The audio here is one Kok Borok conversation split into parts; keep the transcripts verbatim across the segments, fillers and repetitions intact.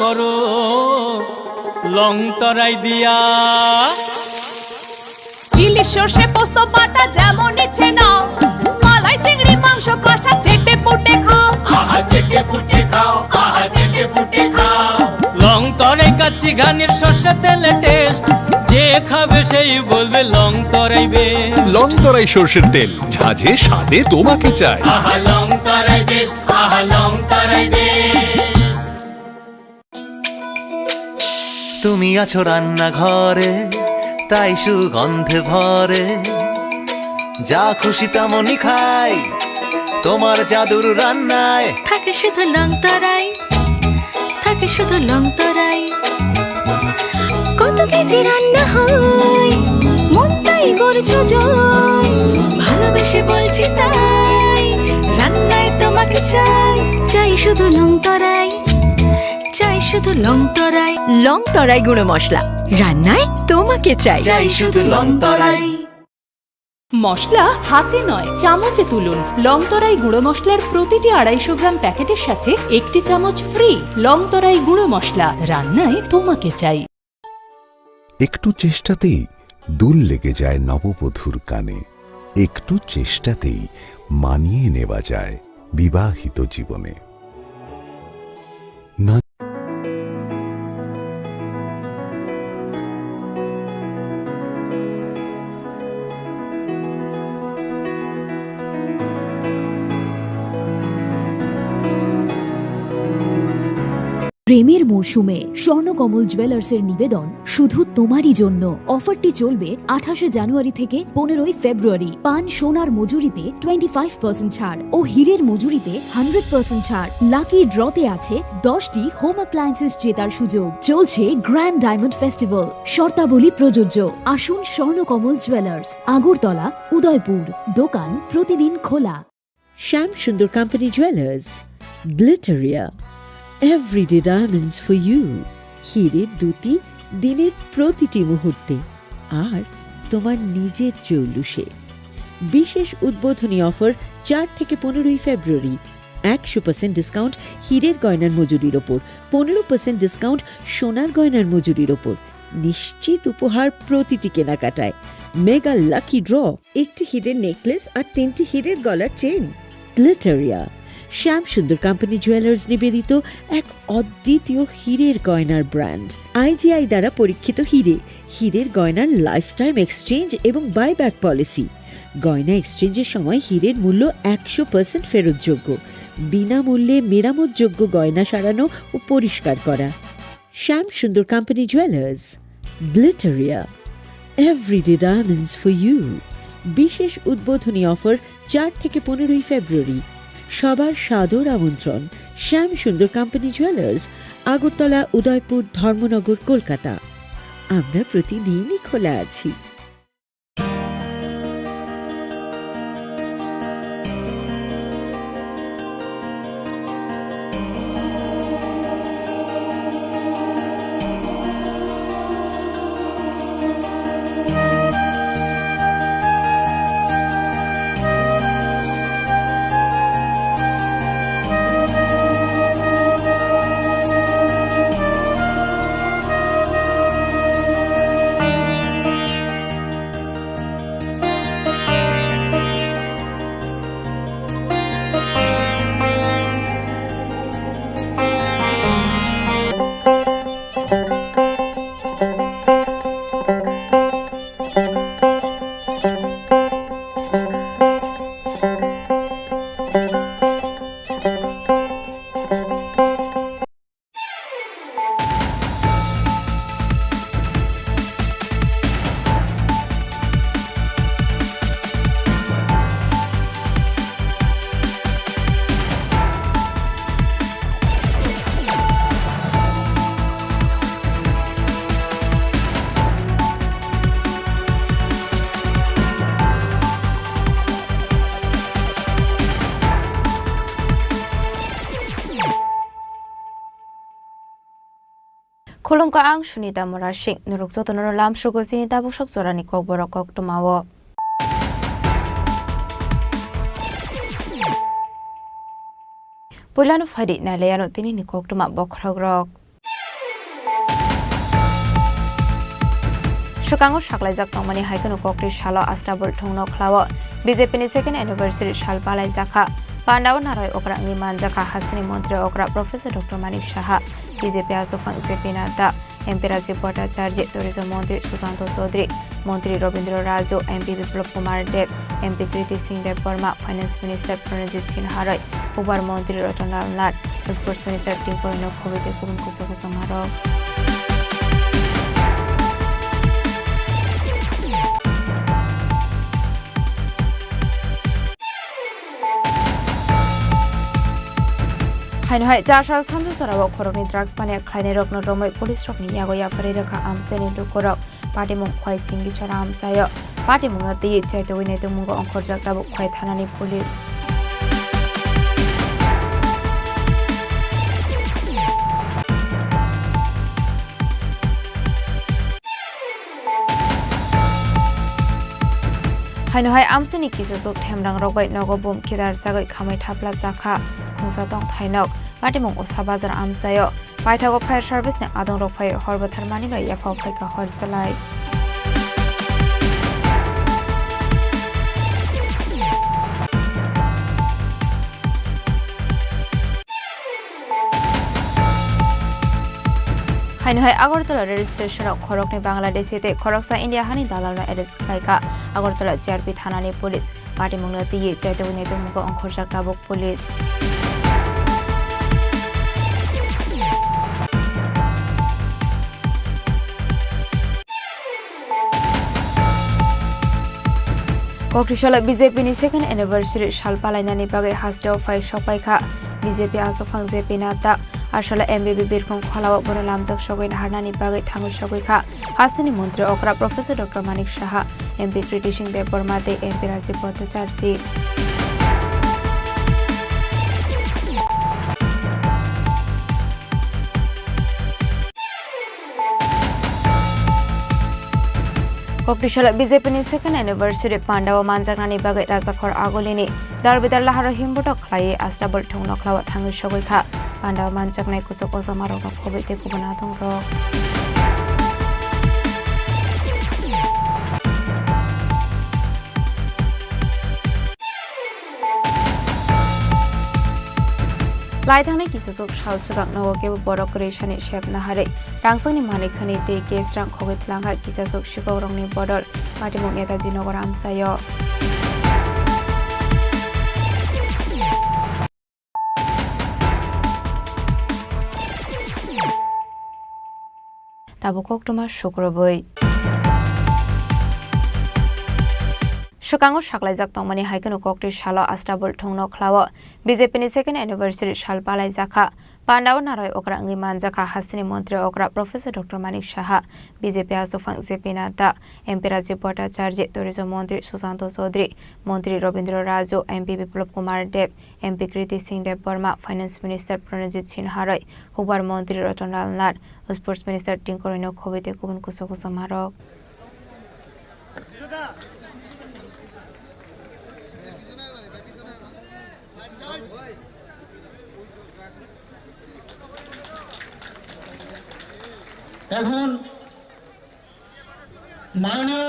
করো লং তরাই দিয়া। ইলিশ সর্ষে পোস্ত বাটা যেমন ইচ্ছে নাও, মালাই চিংড়ি মাংস কষা চেটে পুটে খাও। আহা চেটে পুটে খাও, আহা চেটে পুটে খাও। লং তরাই কাচ্চি ঘানির সর্ষে তেলে টেস্ট, যে খাবে সেই বলবে লং তরাই বেস্ট। লং তরাই সর্ষের তেল, ঝাঁঝে স্বাদে তোমাকে চাই। আহা লং তরাই বেস্ট, আহা লং তরাই বেস্ট। তুমি আছো রান্নাঘরে, তাই সুগন্ধে ভরে। যা খুশি তেমনই খাই, তোমার জাদুর রান্নায়। থাকে শুধু লং তরাই, থাকে শুধু লং তরাই। কত কেজি রান্না হয়, মনটাই করছো জয়। ভালোবেসে বলছি তাই, রান্নায় তোমাকে চাই। চাই শুধু লং তরাই, চাই শুধু লং তরাই। লং তরাই গুঁড়ো মশলা, রান্নায় তোমাকে চাই। চাই শুধু লং তরাই। মশলা হাতে নয়, চামচে তুলুন। লং তরাই গুঁড়ো মশলার প্রতিটি আড়াইশো গ্রাম প্যাকেটের সাথে একটি চামচ ফ্রি। লং তরাই গুঁড়ো মশলা, রান্নায় তোমাকে চাই। একটু চেষ্টাতেই দুল লেগে যায় নববধূর কানে। একটু চেষ্টাতেই মানিয়ে নেওয়া যায় বিবাহিত জীবনে। না। প্রেমের মরশুমে স্বর্ণকমল জুয়েলার্সের নিবেদন শুধু তোমারই জন্য। অফারটি চলবে আঠাশে জানুয়ারি থেকে পনেরোই ফেব্রুয়ারি। পান সোনার মজুরিতে টোয়েন্টি ফাইভ পার্সেন্ট ছাড় ও হীরের মজুরিতে হান্ড্রেড পার্সেন্ট ছাড়। লাকি ড্রতে আছে দশটি হোম অ্যাপ্লায়েন্সেস জেতার সুযোগ। চলছে গ্র্যান্ড ডায়মন্ড ফেস্টিভ্যাল, শর্তাবলী প্রযোজ্য। আসুন স্বর্ণকমল জুয়েলার্স, আগরতলা, উদয়পুর। দোকান প্রতিদিন খোলা। Shyam Sundar company jewellers, Glitteria, everyday diamonds for you. হীরের দ্যুতি দিনের প্রতিটি মুহূর্তে, আর তোমার নিজের জৌলুসে। বিশেষ উদ্বোধনী অফার চার থেকে পনেরোই ফেব্রুয়ারি। একশো পার্সেন্ট ডিসকাউন্ট হীরের গয়নার মজুরির ওপর, পনেরো পার্সেন্ট ডিসকাউন্ট সোনার গয়নার মজুরির ওপর। নিশ্চিত উপহার প্রতিটি কেনাকাটায়। মেগা লাকি ড্র, একটি হীরের নেকলেস আর তিনটি হীরের গলার চেন। গ্লিটারিয়া, শ্যাম সুন্দর কোম্পানি জুয়েলার্স নিবেদিত এক অদ্বিতীয় হীরের গয়নার ব্র্যান্ড। আইজিআই দ্বারা পরীক্ষিত হীরে, হীরের গয়নার লাইফ টাইম এক্সচেঞ্জ এবং বাইব্যাক পলিসি। গয়না এক্সচেঞ্জের সময় হীরের মূল্য একশো পার্সেন্ট ফেরতযোগ্য। বিনামূল্যে মেরামতযোগ্য গয়না সারানো ও পরিষ্কার করা। Shyam Sundar company jewellers, Glitteria, everyday diamonds for you. বিশেষ উদ্বোধনী অফার চার থেকে পনেরোই ফেব্রুয়ারি। সবার সাদর আমন্ত্রণ। শ্যাম সুন্দর কোম্পানি জুয়েলার্স, আগরতলা, উদয়পুর, ধর্মনগর, কলকাতা। আমরা প্রতিদিনই খোলা আছি। Khulumkha, ang Sunita Murasing. Norok jotono lamsogo chini tabuk sak jorani kokborok koktwmao. Puilano phaidi nailaiano tinini koktwma bokhorokrok. Swkango saklaijak tongmani hai kheno kokti salo Astabul thongno khlao B J P ni second anniversary sal palaijakha. Pandao naroi okra wngwi manjakha hasteni montri okra Professor Doctor Manik Saha, B J P aswk phang J P Nadda, M P Rajiv Bhattacharya, Tourism Montri Susanto Chaudhary, Montri Robindra Raju, M P Biplab Kumar Deb, M P Kriti Singh Debbarma, Finance Minister Pranajit Singh Haroi, Hubar Montri Ratan Lal Nath, Sports Minister Tinku Roy no khobwi tei kubun kuchuk kuchukmarok. Haino hai char sal sanjo sorao khoroknwi drugs mania khlainairokno romwi police rokni yago yapharwi rwkha amchaini lukurok. Patimung khwai singwi chora amchaio. Patimungno twiwi chaitugwi naitukmungo ongkhorjak tabuk khwai thanani police. Haino hai amchaini kisasuk themrangrok bai nogo bum khidarjagwi khamwi thapla jakha khungsa tongthai nok. Patimung Usa Bazar amchaio. Paithago fire service ni adongrok phai hor bwtharmani bai yaphao phaikha hor chalai. Haino hai Agartala rail station o khoroknwi Bangladeshi tei khoroksa India hani dalalno arrest khlaikha Agartala G R P thanani police. Patimungno twiwi chaitugwi naitukmungo ongkhorjak tabuk police. Kokthwisalo B J P ni second anniversary sal palainani bagwi hasteo phai sokpaikha B J P aswkphang J P Nadda. Aswkla M B B birkhong kholao bono lamjak sogwi naharnani bagwi thangwi sogwikha. Hasteni montri okra Professor Doctor Manik Saha, M P Kriti Singh Debbarma tei M P Rajiv Bhattacharjee. Kokthwisalo B J P ni second anniversary pandao manjaknani bagwi Rajakhor Agulini dal bidal laharo himbotok khlaiwi Astabul thung nokhlao thangwi sogwikha. Pandao manjaknai kuchuk ojamarokno khobwi tei kubun adongrok. Laithangnai kisasuk sal swkang nogo kebo borok kwrwi sani sep naharwi rangsangni manwi khani tei cash rang khogwi tlang hai kisasuk sikokrokni bodol Patimung Netaji Nogor amchaio. Tabuk koktwma sukrubwi. Swkango saklaijak tongmani hai kheno kokti salo Astabul thungno khlao B J P ni second anniversary sal palaijakha. Pandao naroi okra wngwi manjakha hasteni montri okra Professor Doctor Manik Saha, B J P aswkphang J P Nadda, M P Rajiv Bhattacharya, Tourism Montri Susanto Chaudhary, Montri Robindra Raju, M P Biplab Kumar Deb, M P Kriti Singh Debbarma, Finance Minister Pranajit Singh Haroi, Hubar Montri Ratan Lal Nath, Sports Minister Tinku Roy no khobwi tei kubun kuchuk kuchukmarok. এখন মাননীয়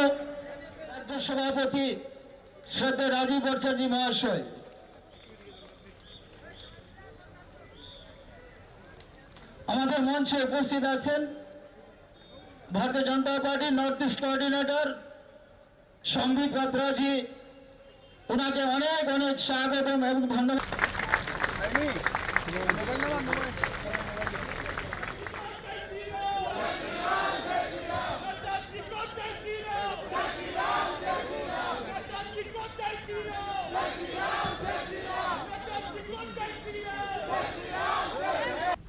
রাজ্য সভাপতি শ্রদ্ধেয় রাজীব ভট্টাচার্য মহাশয় আমাদের মঞ্চে উপস্থিত আছেন ভারতীয় জনতা পার্টি নর্থ ইস্ট কোঅর্ডিনেটর সম্বিত পাত্রাজি, ওনাকে অনেক অনেক স্বাগতম এবং ধন্যবাদ।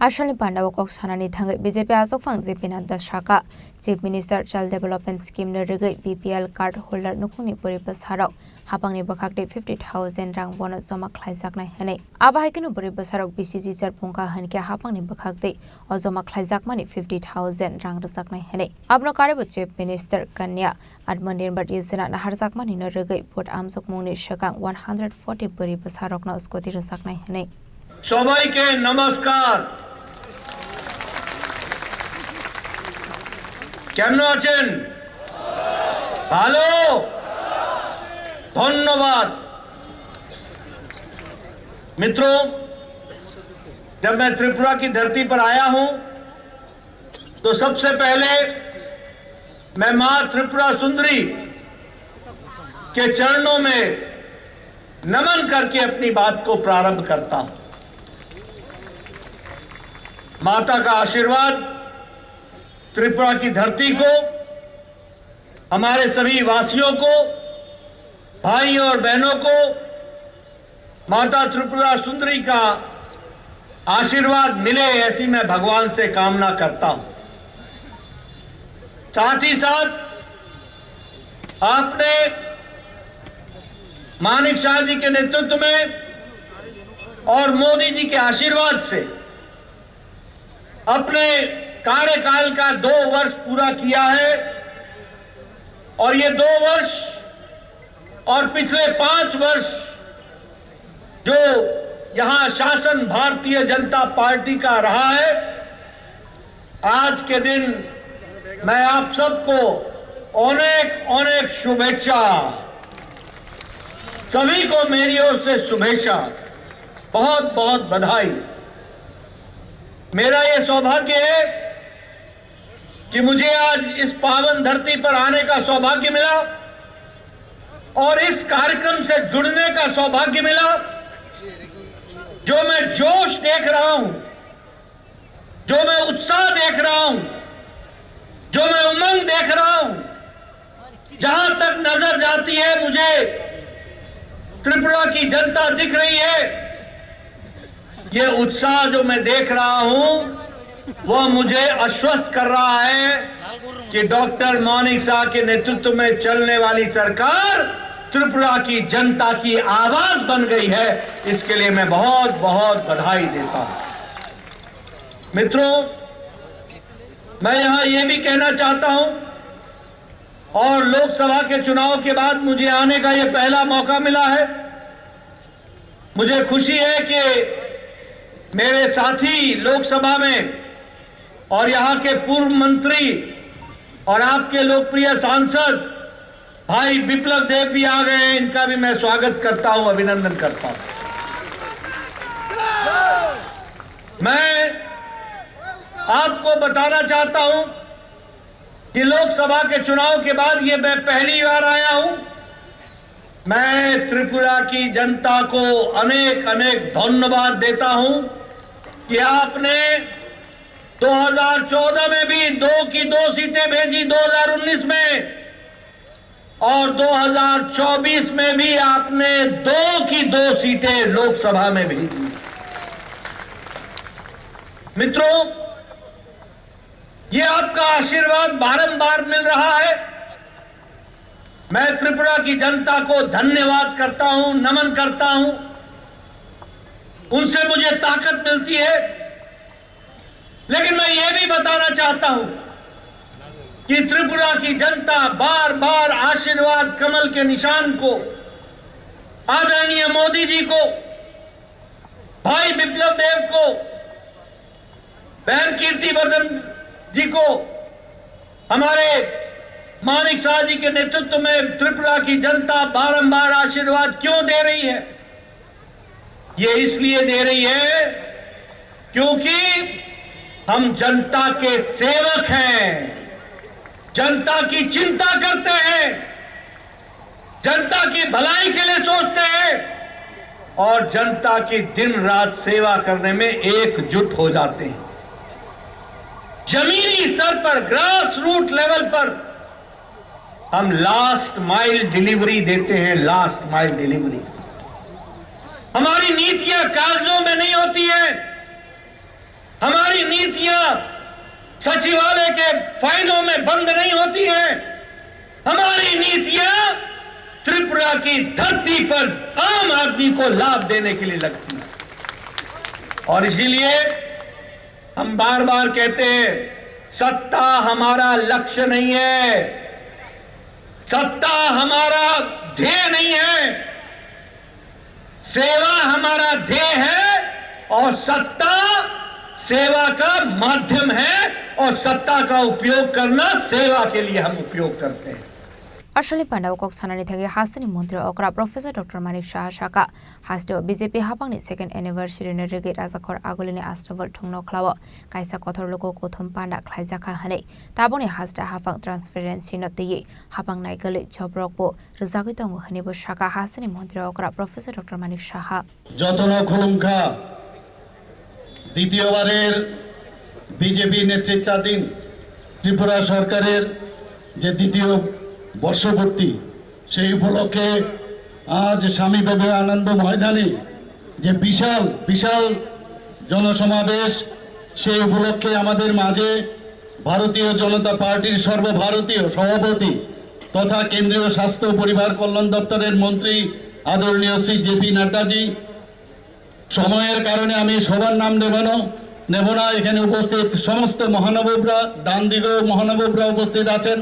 Asalni pandao kok sanani thangwi B J P achukphang J P Nadda sakha, Chief Minister Child Development Scheme ni rwgwi B P L card holder nukhungni bwrwi bwsarok hapangni bwkhak twi fifty thousand rang bono joma khlaijaknai hwnwi. Abo hai kheno bwrwi bwsarok B C G chair phungkha hwnkhe hapangni bwkhak twi o joma khlaijakmani fifty thousand rang rwjaknai hwnwi. Abono karwibo Chief Minister Kanya Atmanirbhar Yojana naharjakmani no rwgwi vote amjokmungni swkang one hundred forty bwrwi bwsarokno scooty rwjaknai hwnwi. সবাইকে নমস্কার। কেমন আছেন? ভালো। ধন্যবাদ। मित्रों, जब मैं त्रिपुरा की धरती पर आया हूं, तो सबसे पहले मैं मां त्रिपुरा सुंदरी के चरणों में नमन करके अपनी बात को प्रारंभ करता हूं। माता का आशीर्वाद त्रिपुरा की धरती को, हमारे सभी वासियों को, भाइयों और बहनों को माता त्रिपुरा सुंदरी का आशीर्वाद मिले, ऐसी मैं भगवान से कामना करता हूं। साथ ही साथ आपने मानिक शाह जी के नेतृत्व में और मोदी जी के आशीर्वाद से अपने कार्यकाल का दो वर्ष पूरा किया है और ये दो वर्ष और पिछले पांच वर्ष जो यहां शासन भारतीय जनता पार्टी का रहा है, आज के दिन मैं आप सबको अनेक अनेक शुभेच्छा, सभी को मेरी ओर से शुभेच्छा, बहुत बहुत बधाई। मेरा ये सौभाग्य है कि मुझे आज इस पावन धरती पर आने का सौभाग्य मिला और इस कार्यक्रम से जुड़ने का सौभाग्य मिला। जो मैं जोश देख रहा हूं, जो मैं उत्साह देख रहा हूं, जो मैं उमंग देख रहा हूं, जहां तक नजर जाती है, मुझे त्रिपुरा की जनता दिख रही है। ये उत्साह जो मैं देख रहा हूं, वह मुझे आश्वस्त कर रहा है कि डॉक्टर मानिक शाह के नेतृत्व में चलने वाली सरकार त्रिपुरा की जनता की आवाज बन गई है। इसके लिए मैं बहुत बहुत बधाई देता हूं। मित्रों, मैं यहां ये भी कहना चाहता हूं, और लोकसभा के चुनाव के बाद मुझे आने का ये पहला मौका मिला है। मुझे खुशी है कि मेरे साथी लोकसभा में और यहाँ के पूर्व मंत्री और आपके लोकप्रिय सांसद भाई विप्लव देव भी आ गए हैं। इनका भी मैं स्वागत करता हूं, अभिनंदन करता हूं। मैं आपको बताना चाहता हूं कि लोकसभा के चुनाव के बाद ये मैं पहली बार आया हूं। मैं त्रिपुरा की जनता को अनेक अनेक धन्यवाद देता हूं कि आपने दो हज़ार चौदह में भी दो की दो सीटें भेजी, दो हज़ार उन्नीस में, और दो हज़ार चौबीस में भी आपने दो की दो सीटें लोकसभा में भेजी। मित्रों, ये आपका आशीर्वाद बारंबार मिल रहा है। मैं त्रिपुरा की जनता को धन्यवाद करता हूं, नमन करता हूं। उनसे मुझे ताकत मिलती है। लेकिन मैं ये भी बताना चाहता हूं कि त्रिपुरा की जनता बार बार आशीर्वाद कमल के निशान को, आदरणीय मोदी जी को, भाई विप्लव देव को, बहन कीर्ति वर्धन जी को, हमारे मानिक शाह जी के नेतृत्व में त्रिपुरा की जनता बारंबार आशीर्वाद क्यों दे रही है? ये इसलिए दे रही है क्योंकि हम जनता के सेवक हैं, जनता की चिंता करते हैं, जनता की भलाई के लिए सोचते हैं और जनता की दिन रात सेवा करने में एकजुट हो जाते हैं। जमीनी स्तर पर, ग्रास रूट लेवल पर हम लास्ट माइल डिलीवरी देते हैं, लास्ट माइल डिलीवरी। हमारी नीतियां कागजों में नहीं होती है, हमारी नीतियां सचिवालय के फाइलों में बंद नहीं होती है। हमारी नीतियां त्रिपुरा की धरती पर आम आदमी को लाभ देने के लिए लगती है। और इसीलिए हम बार बार कहते हैं, सत्ता हमारा लक्ष्य नहीं है, सत्ता हमारा ध्येय नहीं है, सेवा हमारा ध्येय है और सत्ता सेवा का माध्यम है और सत्ता का उपयोग करना सेवा के लिए हम उपयोग करते हैं। Aswkni pandao kok sanani thangwi hasteni montri okra Professor Doctor Manik Saha sakha, hasteo B J P haphangni second anniversary ni rwgwi Rajakhor Agulini Astabal thungno khlao kaisa kothor luku kuthum panda khlaijakha hwnwi. Tabukni haste haphang transparency no twiwi haphang naikolwi jobrokbo rwjagwi tongo hwnwibo sakha hasteni montri okra Professor Doctor Manik Saha. যতন খুলুমখা দ্বিতীয়বারের বিজেপি নেতৃত্বাধীন ত্রিপুরা সরকারের যে দ্বিতীয় বর্ষপূর্তি, সেই উপলক্ষে আজ স্বামী বিবেকানন্দ ময়দানে যে বিশাল বিশাল জনসমাবেশ, সেই উপলক্ষে আমাদের মাঝে ভারতীয় জনতা পার্টির সর্বভারতীয় সভাপতি তথা কেন্দ্রীয় স্বাস্থ্য ও পরিবার কল্যাণ দপ্তরের মন্ত্রী আদরণীয় শ্রী জেপি নাড্ডাজি, সময়ের কারণে আমি সবার নাম নেব না, নেব না। এখানে উপস্থিত সমস্ত মহানুভবরা, ডান দিকেও মহানুভবরা উপস্থিত আছেন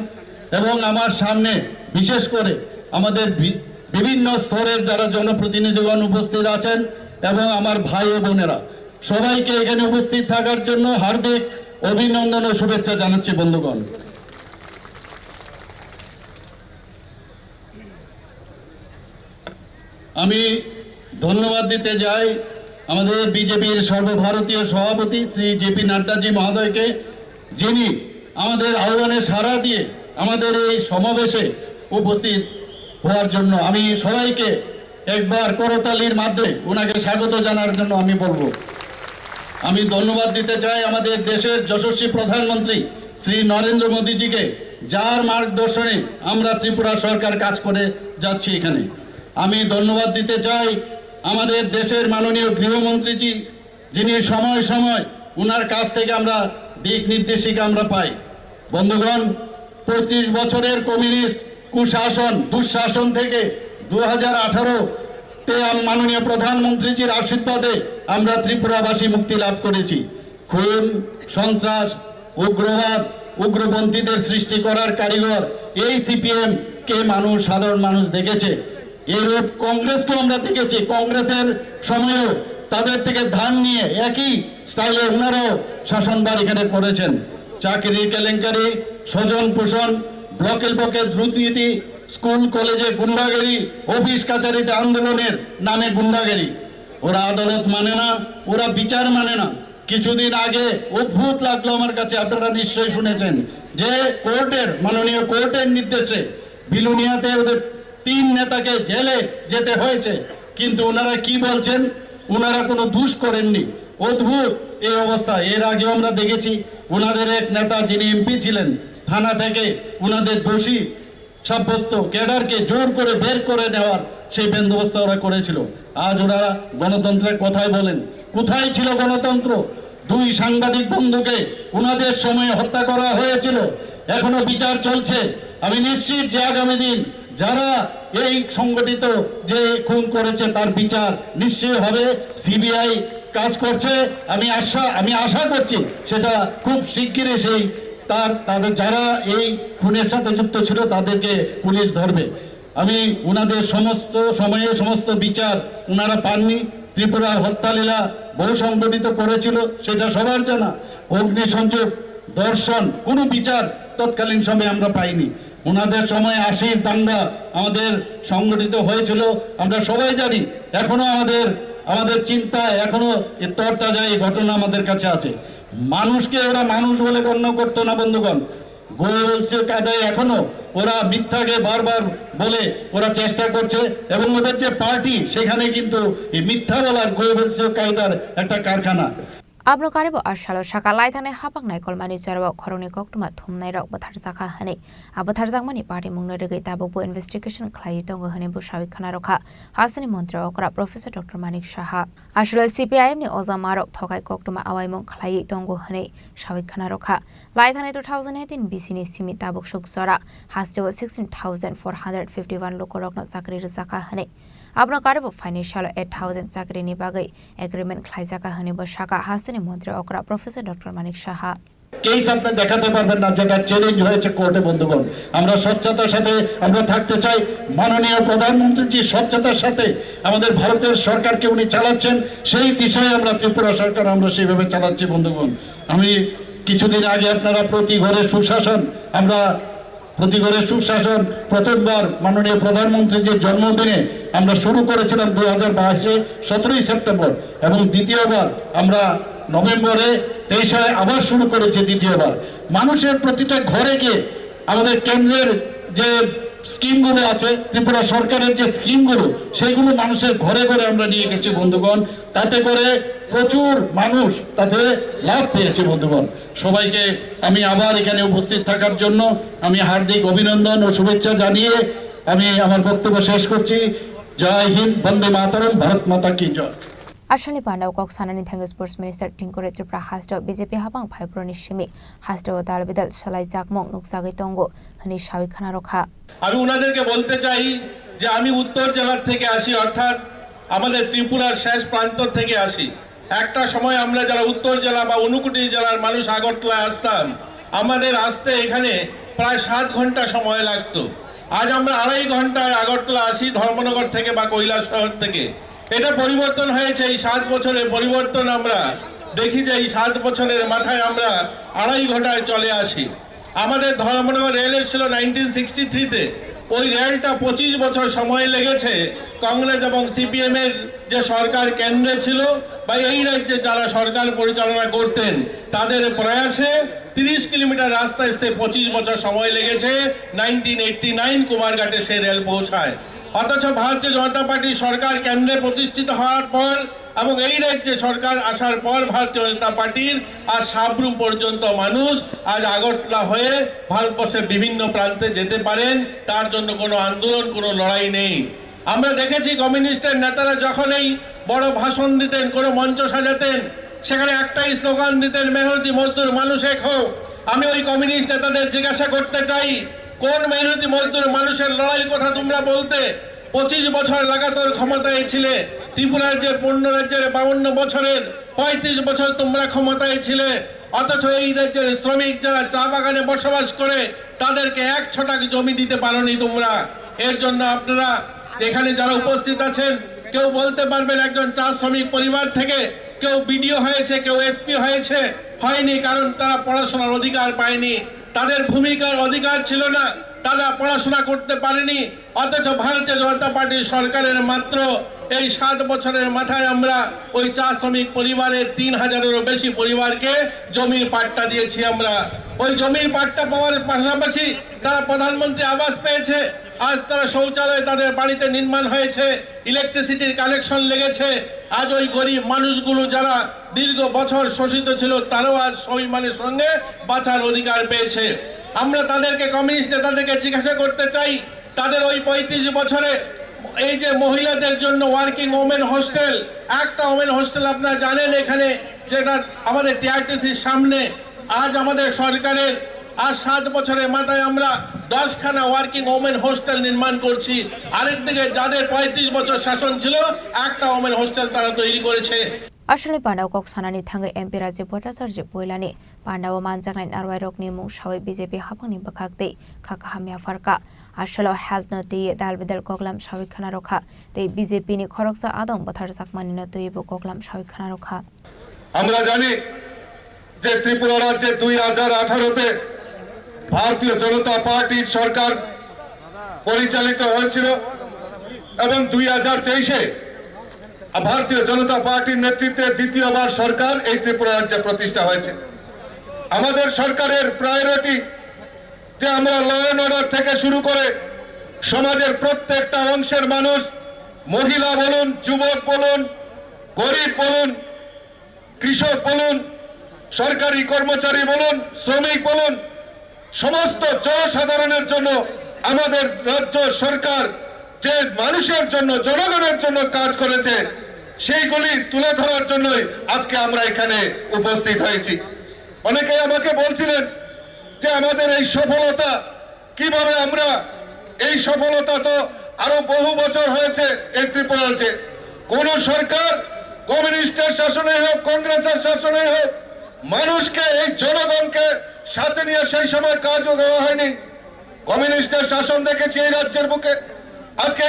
এবং আমার সামনে বিশেষ করে আমাদের বি-, বিভিন্ন স্তরের যারা জনপ্রতিনিধিগণ উপস্থিত আছেন এবং আমার ভাই ও বোনেরা, সবাইকে এখানে উপস্থিত থাকার জন্য হার্দিক অভিনন্দন ও শুভেচ্ছা জানাচ্ছি বন্ধুগণ। আমি ধন্যবাদ দিতে চাই আমাদের বিজেপির সর্বভারতীয় সভাপতি শ্রী জেপি নাড্ডাজি মহোদয়কে, যিনি আমাদের আহ্বানে সাড়া দিয়ে আমাদের এই সমাবেশে উপস্থিত হওয়ার জন্য। আমি সবাইকে একবার করতালির মাধ্যমে ওনাকে স্বাগত জানার জন্য আমি বলবো। আমি ধন্যবাদ দিতে চাই আমাদের দেশের যশস্বী প্রধানমন্ত্রী শ্রী নরেন্দ্র মোদীজিকে, যার মার্গদর্শনে আমরা ত্রিপুরা সরকার কাজ করে যাচ্ছি এখানে। আমি ধন্যবাদ দিতে চাই আমাদের দেশের মাননীয় গৃহমন্ত্রীজি, যিনি সময় সময় ওনার কাছ থেকে আমরা দিক নির্দেশিকা আমরা পাই। বন্ধুগণ, পঁয়ত্রিশ বছরের কমিউনিস্ট কুশাসন, দুঃশাসন থেকে দু হাজার আঠারো তে আম-, মাননীয় প্রধানমন্ত্রীজির আশীর্বাদে আমরা ত্রিপুরাবাসী মুক্তি লাভ করেছি। খুন, সন্ত্রাস, উগ্রবাদ, উগ্রপন্থীদের সৃষ্টি করার কারিগর এই সিপিএম কে মানুষ, সাধারণ মানুষ দেখেছে। এরূপ কংগ্রেসকেও আমরা দেখেছি, কংগ্রেসের সময়ও তাদের থেকে ধার নিয়ে একই স্টাইলে ওনারাও শাসনভার এখানে করেছেন। চাকরির কেলেঙ্কারি, স্বজন পোষণ, ব্লকের ব্লকের দুর্নীতি, স্কুল কলেজে গুন্ডাগিরি, অফিস কাছারিতে আন্দোলনের নামে গুন্ডাগিরি। ওরা আদালত মানে না, ওরা বিচার মানে না। কিছুদিন আগে অদ্ভুত লাগলো আমার কাছে, আপনারা নিশ্চয়ই শুনেছেন যে কোর্টের, মাননীয় কোর্টের নির্দেশে বিলোনিয়াতে ওদের তিন নেতাকে জেলে যেতে হয়েছে, কিন্তু ওনারা কি বলছেন, ওনারা কোনো দোষ করেননি। অদ্ভুত এই অবস্থা। এর আগেও আমরা দেখেছি ওনাদের এক নেতা যিনি এমপি ছিলেন, থানা থেকে ওনাদের দোষী সাব্যস্ত ক্যাডারকে জোর করে বের করে নেওয়ার সেই বন্দোবস্ত ওরা করেছিল। আজ ওরা গণতন্ত্রের কথাই বলেন, কোথায় ছিল গণতন্ত্র? দুই সাংবাদিক বন্ধুকে ওনাদের সময় হত্যা করা হয়েছিল, এখনো বিচার চলছে। আমি নিশ্চিত যে আগামী দিন যারা এই সংগঠিত যে খুন করেছে তার বিচার নিশ্চয়ই হবে। সিবিআই কাজ করছে, আমি আশা আমি আশা করছি সেটা খুব শিগগিরই সেই তার তাদের যারা এই খুনের সাথে যুক্ত ছিল তাদেরকে পুলিশ ধরবে। আমি ওনাদের সমস্ত সময়ে সমস্ত বিচার ওনারা পাননি। ত্রিপুরা হত্যালীলা বহু সংগঠিত করেছিল, সেটা সবার জানা। অগ্নিসংযোগ, ধর্ষণ, কোনো বিচার তৎকালীন সময়ে আমরা পাইনি। ওনাদের সময় আশির দাঙ্গা আমাদের সংগঠিত হয়েছিল, আমরা সবাই জানি। এখনো আমাদের আমাদের চিন্তায় এখনো এ তরতাজা এই ঘটনা আমাদের কাছে আছে। মানুষকে ওরা মানুষ বলে গণ্য করতো না বন্ধুগণ। গোয়েবলসীয় কায়দায় এখনো ওরা মিথ্যাকে বারবার বলে ওরা চেষ্টা করছে, এবং ওদের যে পার্টি সেখানে কিন্তু এই মিথ্যা বলার গোয়েবলসীয় কায়দার একটা কারখানা। Aboni karwi bo a salo saka laithani haphang naikolmani jorao khoroknwi koktwma thumnairok bwtharjakha hwnwi. A bwtharjakmani party mungno rwgwi tabukbo investigation khlaiwi tongo hwnwi bwsawi khna rwkha hasteni montri okra Professor Doctor Manik Saha. Aswlai C P I M ni oja marok thokai koktwma awaimung khlaiwi tongo hwnwi sawi khna rwkha. Laithani two thousand eighteen B C ni simi tabuk suk jora hasteo sixteen thousand four hundred fifty one lukurokno chakri rwjakha hwnwi. Aboni karwi bo phaini salo eight thousand chakrini bagwi agreement khlaijakha hwnwi bo sakha hasteni montri okra Professor Doctor Manik Saha. Case আপনি দেখাতে পারবেন না যেটা চ্যালেঞ্জ হয়েছে কোর্টে। বন্ধুগণ, আমরা স্বচ্ছতার সাথে আমরা থাকতে চাই। মাননীয় প্রধানমন্ত্রী যে স্বচ্ছতার সাথে আমাদের ভারতের সরকারকে উনি চালাচ্ছেন, সেই দিশায় আমরা ত্রিপুরা সরকার আমরা সেইভাবে চালাচ্ছি। বন্ধুগণ, আমি কিছুদিন আগে আপনারা প্রতি ঘরে সুশাসন আমরা প্রতি ঘরে সুশাসন প্রথমবার মাননীয় প্রধানমন্ত্রীজির জন্মদিনে আমরা শুরু করেছিলাম দুই হাজার বাইশে সতেরোই সেপ্টেম্বর, এবং দ্বিতীয়বার আমরা নভেম্বরে তেইশে আবার শুরু করেছি দ্বিতীয়বার। মানুষের প্রতিটা ঘরে গিয়ে আমাদের কেন্দ্রের যে স্কিমগুলো আছে, ত্রিপুরা সরকারের যে স্কিমগুলো, সেইগুলো মানুষের ঘরে ঘরে আমরা নিয়ে গেছি বন্ধুগণ। তাতে করে প্রচুর মানুষ তাতে লাভ পেয়েছে বন্ধুগণ। সবাইকে আমি আবার এখানে উপস্থিত থাকার জন্য আমি হার্দিক অভিনন্দন ও শুভেচ্ছা জানিয়ে আমি আমার বক্তব্য শেষ করছি। জয় হিন্দ, বন্দে মাতরম, ভারত মাতা কি জয়। Ashalni pandao kok sanani thangwi Sports Minister Tingkore Tripura hasteo B J P habang phaibroni simi hasteo dal bidal salai jakmung nukjagwi tongo hwnwi sawi khna rokha. আমি ওনাদেরকে বলতে চাই যে আমি উত্তর জেলার থেকে আসি, অর্থাৎ আমাদের ত্রিপুরার শেষ প্রান্ত থেকে আসি। একটা সময় আমরা যারা উত্তর জেলা বা ঊনকোটি জেলার মানুষ আগরতলায় আসতাম, আমাদের আসতে এখানে প্রায় সাত ঘন্টা সময় লাগতো। আজ আমরা আড়াই ঘন্টায় আগরতলা আসি ধর্মনগর থেকে বা কৈলাসহর থেকে। এটা পরিবর্তন হয়েছে, এই সাত বছরে পরিবর্তন আমরা দেখি যে এই সাত বছরের মাথায় আমরা আড়াই ঘন্টায় চলে আসি। আমাদের ধর্মনগর রেল এসেছিল নাইনটিন সিক্সটি থ্রিতে, ওই রেলটা পঁচিশ বছর সময় লেগেছে কংগ্রেস এবং সিপিএম এর যে সরকার কেন্দ্রে ছিল বা এই রাজ্যে যারা সরকার পরিচালনা করতেন তাদের প্রয়াসে। তিরিশ কিলোমিটার রাস্তা আসতে পঁচিশ বছর সময় লেগেছে। নাইনটিন এইটটি নাইন কুমারঘাটে সেই রেল পৌঁছায়। অথচ ভারতীয় জনতা পার্টি সরকার কেন্দ্রে প্রতিষ্ঠিত হওয়ার পর এবং এই রাজ্যে সরকার আসার পর ভারতীয় জনতা পার্টির আজ সাবরুম পর্যন্ত মানুষ আজ আগরতলা হয়ে ভারতবর্ষের বিভিন্ন প্রান্তে যেতে পারেন, তার জন্য কোনো আন্দোলন, কোনো লড়াই নেই। আমরা দেখেছি কমিউনিস্টের নেতারা যখন এই বড় ভাষণ দিতেন, কোনো মঞ্চ সাজাতেন, সেখানে একটাই স্লোগান দিতেন, "মেহনতি মজদুর মানুষ এক হও।" আমি ওই কমিউনিস্ট নেতাদের জিজ্ঞাসা করতে চাই, কোন মেহনতি মজদুর মানুষের লড়াইয়ের কথা তোমরা বলতে? পঁচিশ বছর লাগাতার ক্ষমতায় ছিলে, ত্রিপুরার যে পূর্ণ রাজ্যের বাউন্ন বছরের পঁয়ত্রিশ বছর তোমরা ক্ষমতায় ছিলে, অথচ এই রাজ্যের শ্রমিক যারা চা বাগানে বসবাস করে তাদেরকে এক ছটাক জমি দিতে পারোনি তোমরা। এর জন্য আপনারা এখানে যারা উপস্থিত আছেন, কেউ বলতে পারবেন একজন চা শ্রমিক পরিবার থেকে কেউ বিডিও হয়েছে, কেউ এসপি হয়েছে? হয়নি, কারণ তারা পড়াশোনার অধিকার পায়নি, তাদের ভূমিকার অধিকার ছিল না, তারা পড়াশোনা করতে পারেনি। অথচ ভারতীয় জনতা পার্টি সরকারের মাত্র এই সাত বছরের মাথায় আমরা ওই চা শ্রমিক পরিবারের তিন হাজারেরও বেশি পরিবারকে জমির পাট্টা দিয়েছি আমরা। ওই জমির পাট্টা পাওয়ার পাশাপাশি তারা প্রধানমন্ত্রী আবাস পেয়েছে, আজ তারা শৌচালয় তাদের বাড়িতে নির্মাণ হয়েছে, ইলেকট্রিসিটির কানেকশন লেগেছে। আজ ওই গরিব মানুষগুলো যারা দীর্ঘ বছর শোষিত ছিল, তারাও আজ স্বাভিমানের সঙ্গে বাঁচার অধিকার পেয়েছে। আমরা তাদেরকে, কমিউনিস্ট নেতাদেরকে জিজ্ঞাসা করতে চাই, তাদের ওই পঁয়ত্রিশ বছরে এই যে মহিলাদের জন্য ওয়ার্কিং ওমেন হোস্টেল, একটা ওমেন হোস্টেল আপনারা জানেন এখানে, যেটা আমাদের টিআরটিসির সামনে, আজ আমাদের সরকারের, আজ সাত বছরের মাথায় আমরা দশখানা ওয়ার্কিং ওমেন হোস্টেল নির্মাণ করছি। আরেকদিকে যাদের পঁয়ত্রিশ বছর শাসন ছিল, একটা ওমেন হোস্টেল তারা তৈরি করেছে। Ashalni pandao kok sanani thangwi M P Rajiv Bhattacharya Poilani pandao manjaknai narwai rokni mung sawi B J P habangni bwkhak tei kha kaham yapharkha. Asalo health no twiwi dal bidal koklam sawi khna rokha tei B J P ni khoroksa adong bwtharjakmani no twiwi bo koklam sawi khna rokha. আমরা জানি যে ত্রিপুরা রাজ্যে দুই হাজার আঠারোতে ভারতীয় জনতা পার্টির সরকার পরিচালিত হয়েছিল এবং দুই হাজার তেইশে ভারতীয় জনতা পার্টির নেতৃত্বে দ্বিতীয়বার সরকার এই ত্রিপুরা রাজ্যে প্রতিষ্ঠা হয়েছে। আমাদের সরকারের প্রায়োরিটি যে আমরা ল অ্যান্ড অর্ডার থেকে শুরু করে সমাজের প্রত্যেকটা অংশের মানুষ, মহিলা বলুন, যুবক বলুন, গরিব বলুন, কৃষক বলুন, সরকারি কর্মচারী বলুন, শ্রমিক বলুন, সমস্ত জনসাধারণের জন্য আমাদের রাজ্য সরকার যে মানুষের জন্য, জনগণের জন্য কাজ করেছে, সেইগুলি তুলে ধরার জন্যই আজকে আমরা এখানে উপস্থিত হয়েছি। অনেকেই আমাকে বলছিলেন যে আমাদের এই সফলতা কিভাবে আমরা, এই সফলতা তো আরো বহু বছর হয়েছে এই ত্রিপুরা রাজ্যে। কোন সরকার, কমিউনিস্টের শাসনে হোক, কংগ্রেসের শাসনে হোক, মানুষকে, এই জনগণকে সাথে নিয়ে সেই সময় কাজও দেওয়া হয়নি। কমিউনিস্টের শাসন দেখেছি এই রাজ্যের বুকে, আজকে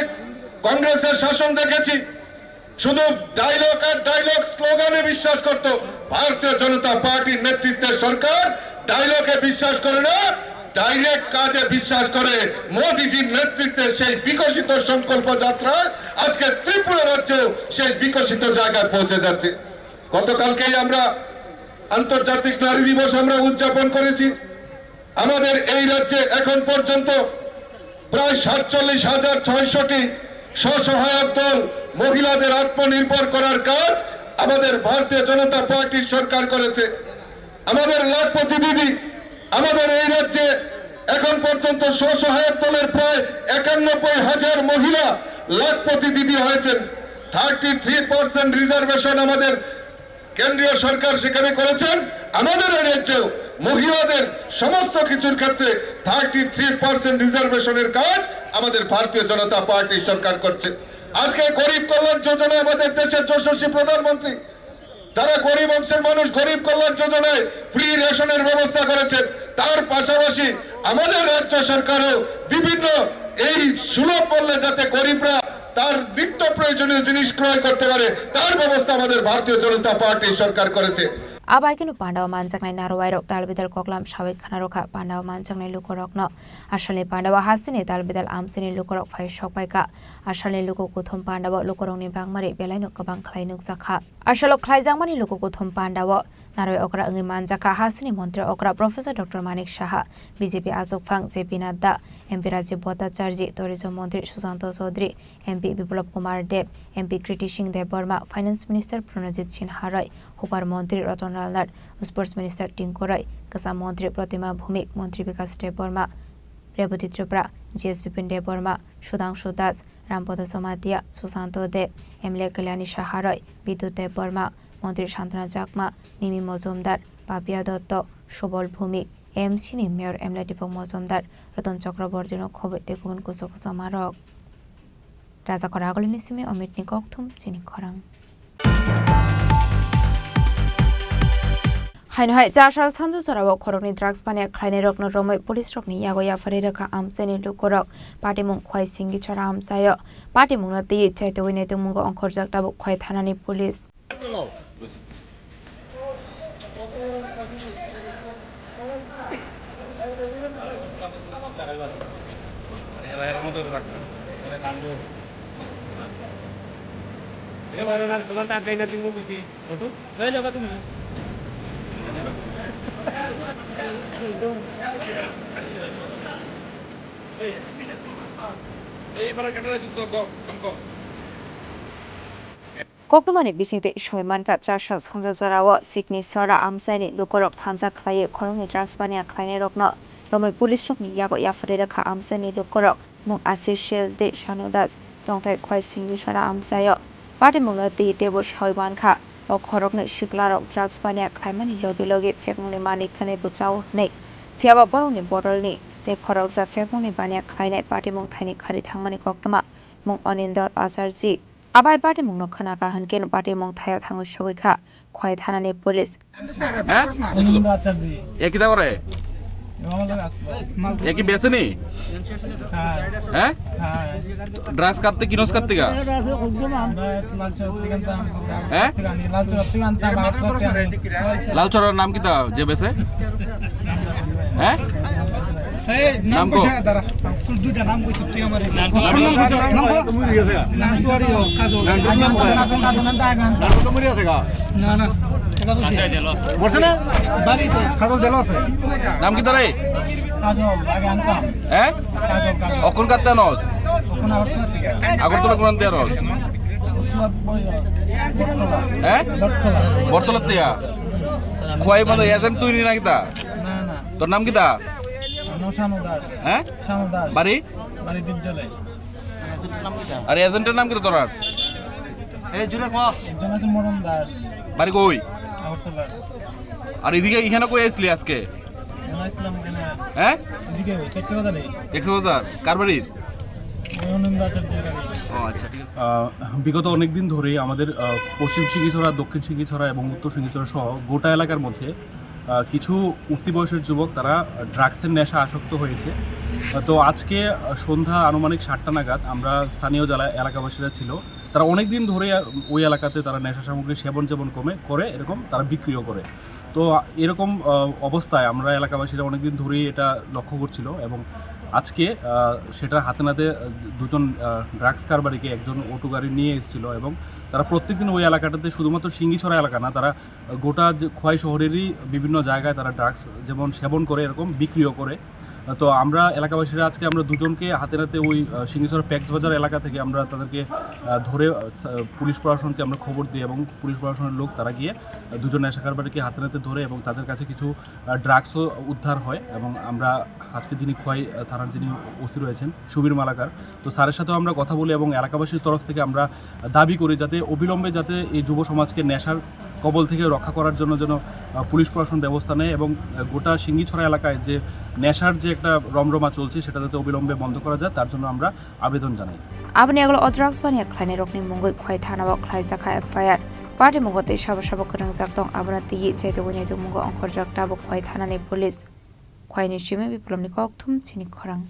কংগ্রেসের শাসন দেখেছি। শুধু ডায়লগ আর ডায়লগ, স্লোগানে বিশ্বাস করত ভারতীয় জনতা পার্টির নেতৃত্বের সরকার। ডায়লগে বিশ্বাস করে না, ডাইরেক্ট কাজে বিশ্বাস করে মোদিজির নেতৃত্বে সেই বিকশিত সংকল্প যাত্রা আজকে ত্রিপুরা রাজ্য সেই বিকশিত জায়গায় পৌঁছে যাচ্ছে। গতকালকেই আমরা আন্তর্জাতিক নারী দিবস আমরা উদযাপন করেছি। আমাদের এই রাজ্যে এখন পর্যন্ত প্রায় সাতচল্লিশ হাজার ছয়শোটি স্বসহায়ক দল মহিলাদের আত্মনির্ভর করার কাজ আমাদের ভারতীয় জনতা পার্টির সরকার করেছে। আমাদের লাখপতি দিদি, আমাদের এই রাজ্যে এখন পর্যন্ত স্বসহায়ক দলের প্রায় একানব্বই হাজার মহিলা লাখপতি দিদি হয়েছেন। থার্টি থ্রি পার্সেন্ট রিজার্ভেশন আমাদের কেন্দ্রীয় সরকার সেখানে করেছেন। আমাদের এই রাজ্যেও মহিলাদের সমস্ত কিছুর ক্ষেত্রে থার্টি থ্রি পার্সেন্ট রিজার্ভেশনের কাজ আমাদের ভারতীয় জনতা পার্টি সরকার করছে। আজকে গরিব কল্যাণ যোজনা আমাদের দেশের যশস্বী প্রধানমন্ত্রী, যারা গরিব অংশের মানুষ, গরিব কল্যাণ যোজনায় ফ্রি রেশনের ব্যবস্থা করেছেন। তার পাশাপাশি আমাদের রাজ্য সরকারও বিভিন্ন এই সুলভ মূল্যে যাতে গরিবরা তার নিত্য প্রয়োজনীয় জিনিস ক্রয় করতে পারে, তার ব্যবস্থা আমাদের ভারতীয় জনতা পার্টির সরকার করেছে। Abai keno pandao manjaknai narwai rok dalbidal koklam sawi khana rokha. Pandao manjaknai lukorokno asalni pandao hasteni dalbidal amchaini lukorok phai sokpaikha. Asalni luku kuthum pandao lukorokni bangmari belaino kwbang khlai nukjakha. Asalo khlaijakmani luku kuthum pandao narwai okra wngwi manjakha hasteni montri okra Professor Doctor Manik Saha, B J P achukphang J P Nadda, M P Rajiv Bhattacharjee, tourism montri Susanto Chaudhary, M P Biplab Kumar Deb, M P Kriti Singh Debbarma, Finance Minister Pranojit Singh Harai, Hupar Montri Ratan Lal Nath, Sports Minister Tinku Roy, Kwcham Montri Pratima Bhumik, Montri Bikas Debbarma, Rebati Tripura, G S Bipin Debbarma, Sudhangshu Das, Rampada Jamatia, Susanto Deb, M L A Kalyani Saha Roy, Bidut Debbarma, Montri Santana Chakma, Nimi Mojumdar, Papia Dotto, Subol Bhumik, M C ni Mayor M L A Deepak Mojumdar, Ratan Chakraborty no khoboi tei kubun kusa kusa marok. Rajakor Agulini simi Amit ni kokthum chini khorang. Haino hai chasal sanju jorao khoroknwi drugs paniya khlainairokno romwi police rokni yago yapharwi rwkha amchaini lukurok. Patimung Khwai Singhi Chora amchaio. Patimungno twiwi chaitugwi naitugmungo ongkhorjak tabuk Khwai thanani police. Koktwmani bisingtwi soi mankha, chasal sanju jorao Sikni Sora amchaini lukurok thansa khlaiwi khoroknwi drugs paniya khlainairokno romwi police rokni yago yapharwi rwkha amchaini lukurok. Mung Ashish Shil tei Shanu Das tongthai Khwai Singhi Sora amchaio. Patimungno twi teibo sawi mankha. O khoroknwi siklarok drugs paniya khlaimani logi logi phekmungni manwi khwnwi bwchao hwnwi. Phiyaba borokni bodolni tei khoroksa phekmungni baniya khlainai patimung thaini khari thangmani koktwma. Mung Anindal Acharjee. Abai patimungno khwnakha hwnkhe patimung thaio thangwi sogwi kha Khwai thanani police. হ্যাঁ? এ কিতা করে? এ কি বেচেনি? হ্যাঁ? ড্রাগস কাটতে কিনোস কাটতে গা? হ্যাঁ? লাল চড়ার নাম কিতা যে বেচে? হ্যাঁ? নাম কো? দুইটা নাম কইছি তুই আমারে। নাম কো? নাম তো আরে ও, কাজল। নাম তো মরে গেছে গা। না, না, এটা বলছি। মরছে না? বাড়িতে। কাজল জেল আছে। নাম কিতা রে? কাজল, আগে আনতাম। হ্যাঁ? কাজল, কাজল। অখন কাটতে আনস? অখন আগরতলা থেকে। আগরতলা কোন দিয়ে আনস? বটতলা। হ্যাঁ? বটতলা। বটতলার থেকে? খোয়াই মানে এজেন্ট তুই নি না কিতা? না, না। তোর নাম কিতা? আমার নাম শানু দাস। হ্যাঁ? শানু দাস। বাড়ি? বাড়ি দীপজলে। আর এজেন্টের নাম কিতা তোর? এই জুড়ে ক। একজন আছে মরণ দাস। বাড়ি কই? আগরতলা। আর এদিকে এখানে কই আসলি আজকে? এখানে আসলাম এখানে। হ্যাঁ? এদিকে কক্সবাজারে। কক্সবাজার? কার বাড়ি? ওই অনিন্দ আচার্যের বাড়ি। ও আচ্ছা, ঠিক আছে। আহ, বিগত অনেক দিন ধরেই আমাদের, আহ, পশ্চিম সিঙ্গিছড়া, দক্ষিণ সিঙ্গিছড়া এবং উত্তর সিঙ্গিছড়া সহ গোটা এলাকার মধ্যে, আহ, কিছু উঠতি বয়সের যুবক তারা ড্রাগসের নেশা আসক্ত হয়েছে। আহ, তো আজকে, আহ, সন্ধ্যা আনুমানিক সাতটা নাগাদ আমরা স্থানীয় যারা এলাকাবাসীরা ছিল, তারা অনেক দিন ধরে, আহ, ওই এলাকাতে তারা নেশা সামগ্রী সেবন যেমন কমে করে, এরকম তারা বিক্রিও করে। তো এরকম, আহ, অবস্থায় আমরা এলাকাবাসীরা অনেকদিন ধরেই এটা লক্ষ্য করছিল এবং আজকে, আহ, সেটা হাতে নাতে, আহ, দুজন, আহ, ড্রাগস কারবারিকে একজন অটো গাড়ি নিয়ে এসেছিল এবং তারা প্রত্যেকদিন ওই এলাকাটাতে, শুধুমাত্র সিঙ্গিছড়া এলাকা না, তারা গোটা যে খোয়াই শহরেরই বিভিন্ন জায়গায় তারা ড্রাগস যেমন সেবন করে, এরকম বিক্রিও করে। তো আমরা এলাকাবাসীরা আজকে আমরা দুজনকে হাতে নাতে ওই, আহ, সিঙ্গিছড়া প্যাক্স বাজার এলাকা থেকে আমরা তাদেরকে, আহ, ধরে, আহ, পুলিশ প্রশাসনকে আমরা খবর দিই এবং পুলিশ প্রশাসনের লোক তারা গিয়ে, আহ, দুজন নেশা কারবারিকে হাতে নাতে ধরে এবং তাদের কাছে কিছু, আহ, ড্রাগসও উদ্ধার হয় এবং আমরা আজকে যিনি খোয়াই, আহ, থানার যিনি ওসি রয়েছেন সুবীর মালাকার, তো স্যারের সাথেও আমরা কথা বলি এবং এলাকাবাসীর তরফ থেকে আমরা দাবি করি যাতে অবিলম্বে যাতে এই যুব সমাজকে নেশার কবল থেকে রক্ষা করার জন্য যেন, আহ, পুলিশ প্রশাসন ব্যবস্থা নেয় এবং, আহ, গোটা সিঙ্গিছড়া এলাকায় যে নেশার যে একটা রমরমা চলছে সেটা যাতে অবিলম্বে বন্ধ করা যায় তার জন্য আমরা আবেদন জানাই। Aboni yagulo o drugs baniya khlainai rokni mungwi Khwai thanao khlaijakha F I R. Patimungo tei sabo sabo kwrwngjak tong, abono twiwi chaitugwi naitukmungo ongkhorjak tabuk Khwai thanani police. Khwaini simi Biplomni kokthum chini khorang.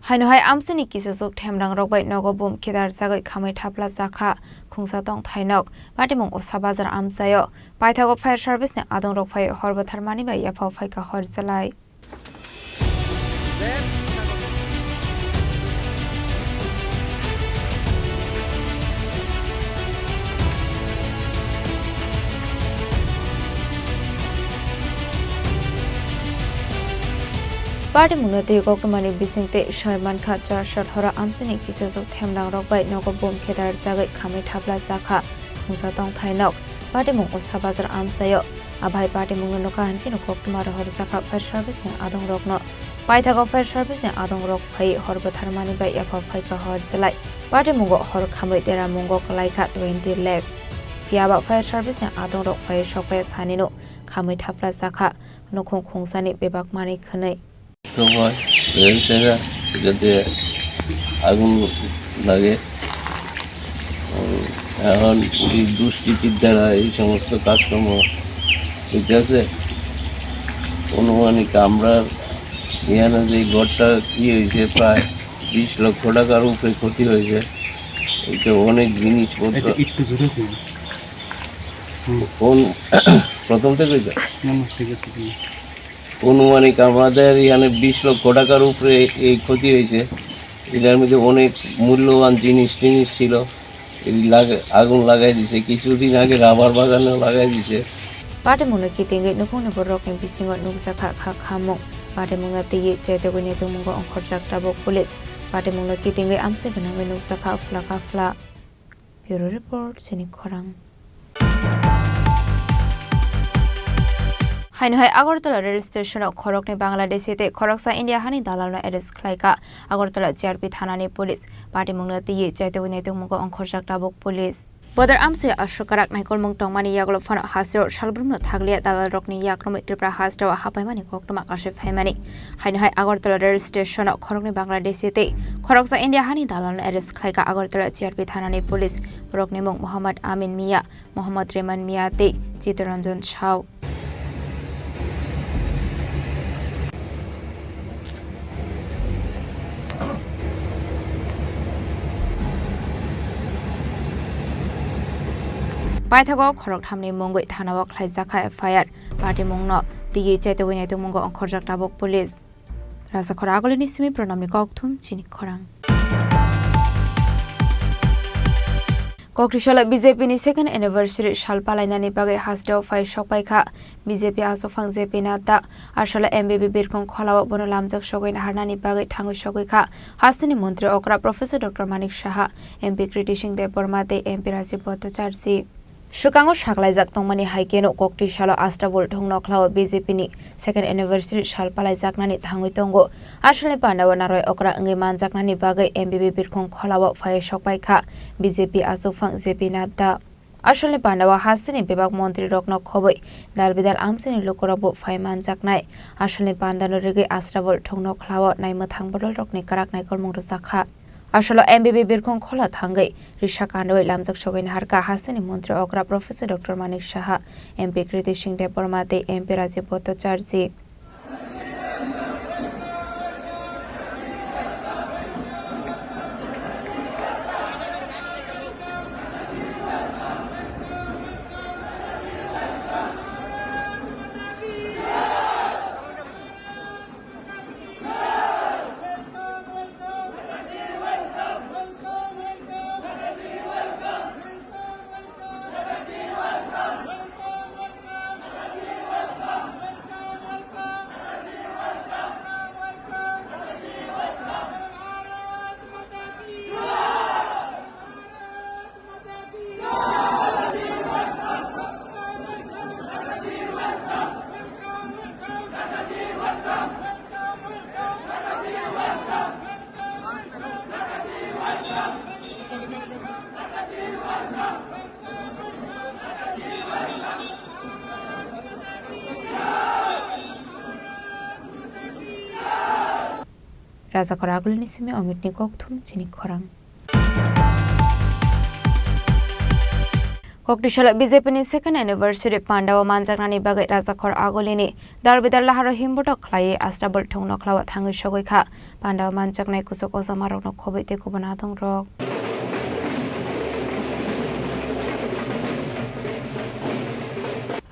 Haino hai amchaini kisasuk themrangrok bai nogo bum khe darjagwi khamwi thapla jakha khungsa tongthai nok. Patimung Usa Bazar amchaio. Paithago fire service ni adongrok phai hor bwtharmani bai yaphao phaikha hor chalai. Patimungno twi koktwmani bisingtwi soi mankha char sal horo amchaini kisasuk themrangrok bai nogo bum khe darjagwi khamwi thapla jakha khungsa tongthai nok. Patimung Usa Bazar amchaio. Abai patimungno nokha hinkhe no koktwma rohorjakha fire service ni adongrokno. Paithago fire service ni adongrok phai hor bwtharmani bai yaphao phaikha hor chalai. Patimungo hor khamwi deramungo kwlaikha twenty lakh. Phiyaba fire service ni adongrok phai sokphai sanino khamwi thapla jakha nukhung khungsani bebak manwi khwnwi. Tongphai, rel sega, jate agun lage। উম, এখন এই দুষ্কৃতির দ্বারা এই সমস্ত কাজকর্ম হইতেছে। অনুমানিক আমরা এখানে যে ঘরটা কি হয়েছে, প্রায় বিশ লক্ষ টাকার উপরে ক্ষতি হয়েছে। এটা অনেক জিনিসপত্র। এটা একটু জোরে কইন। হুম। কোন প্রথম থেকে কইতা? না, না, ঠিক আছে, ঠিক আছে। অনুমানিক আমাদের এখানে বিশ লক্ষ টাকার উপরে এই ক্ষতি হয়েছে। এটার মধ্যে অনেক মূল্যবান জিনিস টিনিস ছিল। এই লাগে-, আগুন লাগাই দিছে, কিছুদিন আগে রাবার বাগানেও লাগাই দিছে। Patimungno kitingwi nukhungni borokni bisingo nukjakha kha khamung. Patimungno twiwi chaitugwi naitukmungo ongkhorjak tabuk police. Patimungno kitingwi amchai gwnangwi nukjakha phla kha phla. Bureau Report, chini khorang. Haino hai Agartala rail station o khoroknwi Bangladeshi tei khoroksa India hani dalalno arrest khlaikha Agartala G R P thanani police. Patimungno twiwi chaitugwi naitukmungo ongkhorjak tabuk police. Bodar amchai aswk kwrak naikolmung tongmani yagulo phano hasteo salbrumno thakliya dalalrokni yakrumwi Tripura hasteo hapaimani koktwma kasui phaimani. Haino hai Agartala rail station o khoroknwi Bangladeshi tei khoroksa India hani dalalno arrest khlaikha Agartala G R P thanani police. Borokni mung Mohammad Amin Mia, Mohammad Reman Mia tei Chittoranjan Sao. Paithago khoroktham ni mungwi thanao khlaijakha F I R. Patimungno twiwi chaitugwi naitukmungo ongkhorjak tabuk police. Rajakhor Agulini simi Pranamni kokthum chini khorang. Kokthwisalo B J P ni second anniversary sal palainani bagwi hasteo phai sokpaikha B J P achukphang J P Nadda. Aswkle M B B birkhong kholao bono lamjak sogwi naharnani bagwi thangwi sogwikha hasteni montri okra Professor Doctor Manik Saha, M P Kriti Singh Debbarma tei M P Rajiv Bhattacharjee. Swkango saklaijak tongmani hai kheno kokthwisalo Astabul thung nokhlao B J P ni second anniversary sal palaijaknani thangwi tongo. Asalni pandao narwai okra wngwi manjaknani bagwi M B B birkhong kholao phaiwi sokpaikha B J P achukphang J P Nadda. Asalni pandao hasteni bebak montrirokno khobwi dal bidal amchaini lukurokbo phai manjaknai. Asalni pandano rigwi Astabul thung nokhlao naimwthang bodolrokni kwrak naikolmung rwjakha. Asalo M B B birkhong khola thangwi risa kandwi lamjak sogwi naharkha hasteni montri okra Professor Doctor Manik Saha, M P Kriti Singh Debbarma tei M P Rajiv Bhattacharjee. Rajakhor Agulini simi Omitni kokthum chini khorang. Koktisala B J P ni second anniversary pandao manjaknani bagwi Rajakhor Agulini dal bidal laharo himbotok khlaiwi Astabol thung nokhlao thangwi sogwi kha. Pandao manjaknai kuchuk ojamarokno khobwi tei kubun adongrok.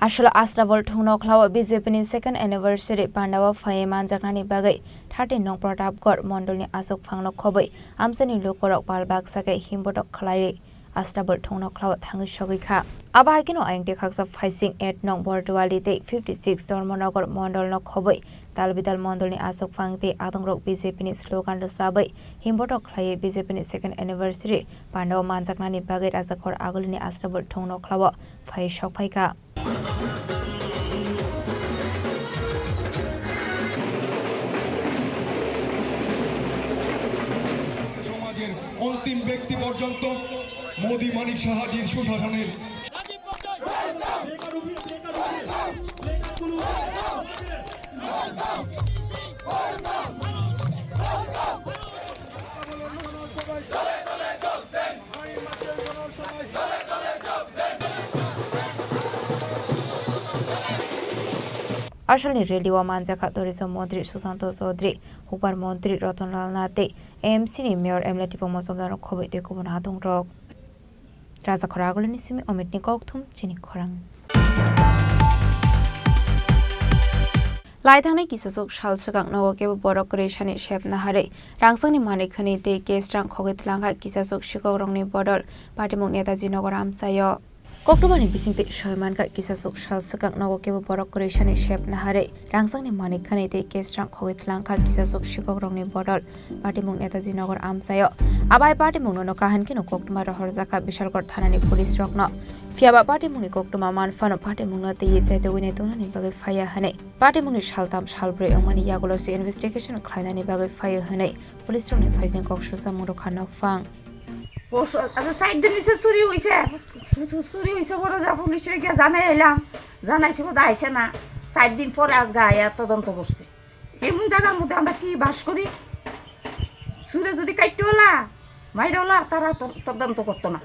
Aswla Astabol thung nokhlao B J P ni second anniversary pandao phaiwi manjaknani bagwi thirteen nong Pratapgarh mondolni achukphangno khobwi amchaini lukurok pal baksa khe himbotok khlaiwi Astabol thung nokhlao thangwi sogwi kha. Abo hai kheno ayang tei khaksa phaising eight nong Borduali tei fifty six Dharmanagar mondolno khobwi dal bidal mondolni achukphang tei adongrok B J P ni slogan rwchabwi himbotok khlaiwi B J P ni second anniversary pandao manjaknani bagwi Rajakhor Agulini Astabol thung nokhlao phai sokphai kha. সমাজের অন্তিম ব্যক্তি পর্যন্ত মোদি মানিক সাহাজির সুশাসনের Asalni rally o manjakha tourism montri Susanto Chaudhary, hukbar montri Ratan Lal Nath tei A M C ni mayor M L A Tipang Mojumdar khobwi tei kubun adongrok. Rajakhor Agulini simi Omitni kokthum chini khorang. Lai thangnai kisasuk sal swkang nogo kebo borok kwrwi sani sep naharwi rangchakni manwi khwnwi tei cash rang khogwi thlangkha kisasuk sikokrokni bodol Patimung Netaji Nagar amchaio. Koktwmani bisingtwi soi mankha kisasuk sal swkang nogo kebo borok kwrwi sani sep naharwi rangchakni manwi khwnwi tei cash rang khogwi thlangkha kisasuk sikokrokni bodol Patimung Netaji Nagar amchaio. Abai patimungno no kaham kheno koktwma rohorjakha Bishalgarh thanani police rokno. Phiyaba patimungni koktwma manphano patimungno twiwi chaitogwi naitongnani bagwi phaiya hwnwi, patimungni saltham salbrwi wngmani yagulo se investigation khlainani bagwi phaiya hwnwi police rokni phaising kok susamung rwkha nokphang. Acha side din se churi hoise, chu-, chu-, churi hoise boro ja police re gya janai ailam, janai se boda aise na, side din pore ajga aya todonto gorse. এমন জায়গার মধ্যে আমরা কি বাস করি? চুরে যদি কাটতে ওলা, মাইরে ওলা, তারা তো-, তদন্ত করতো না।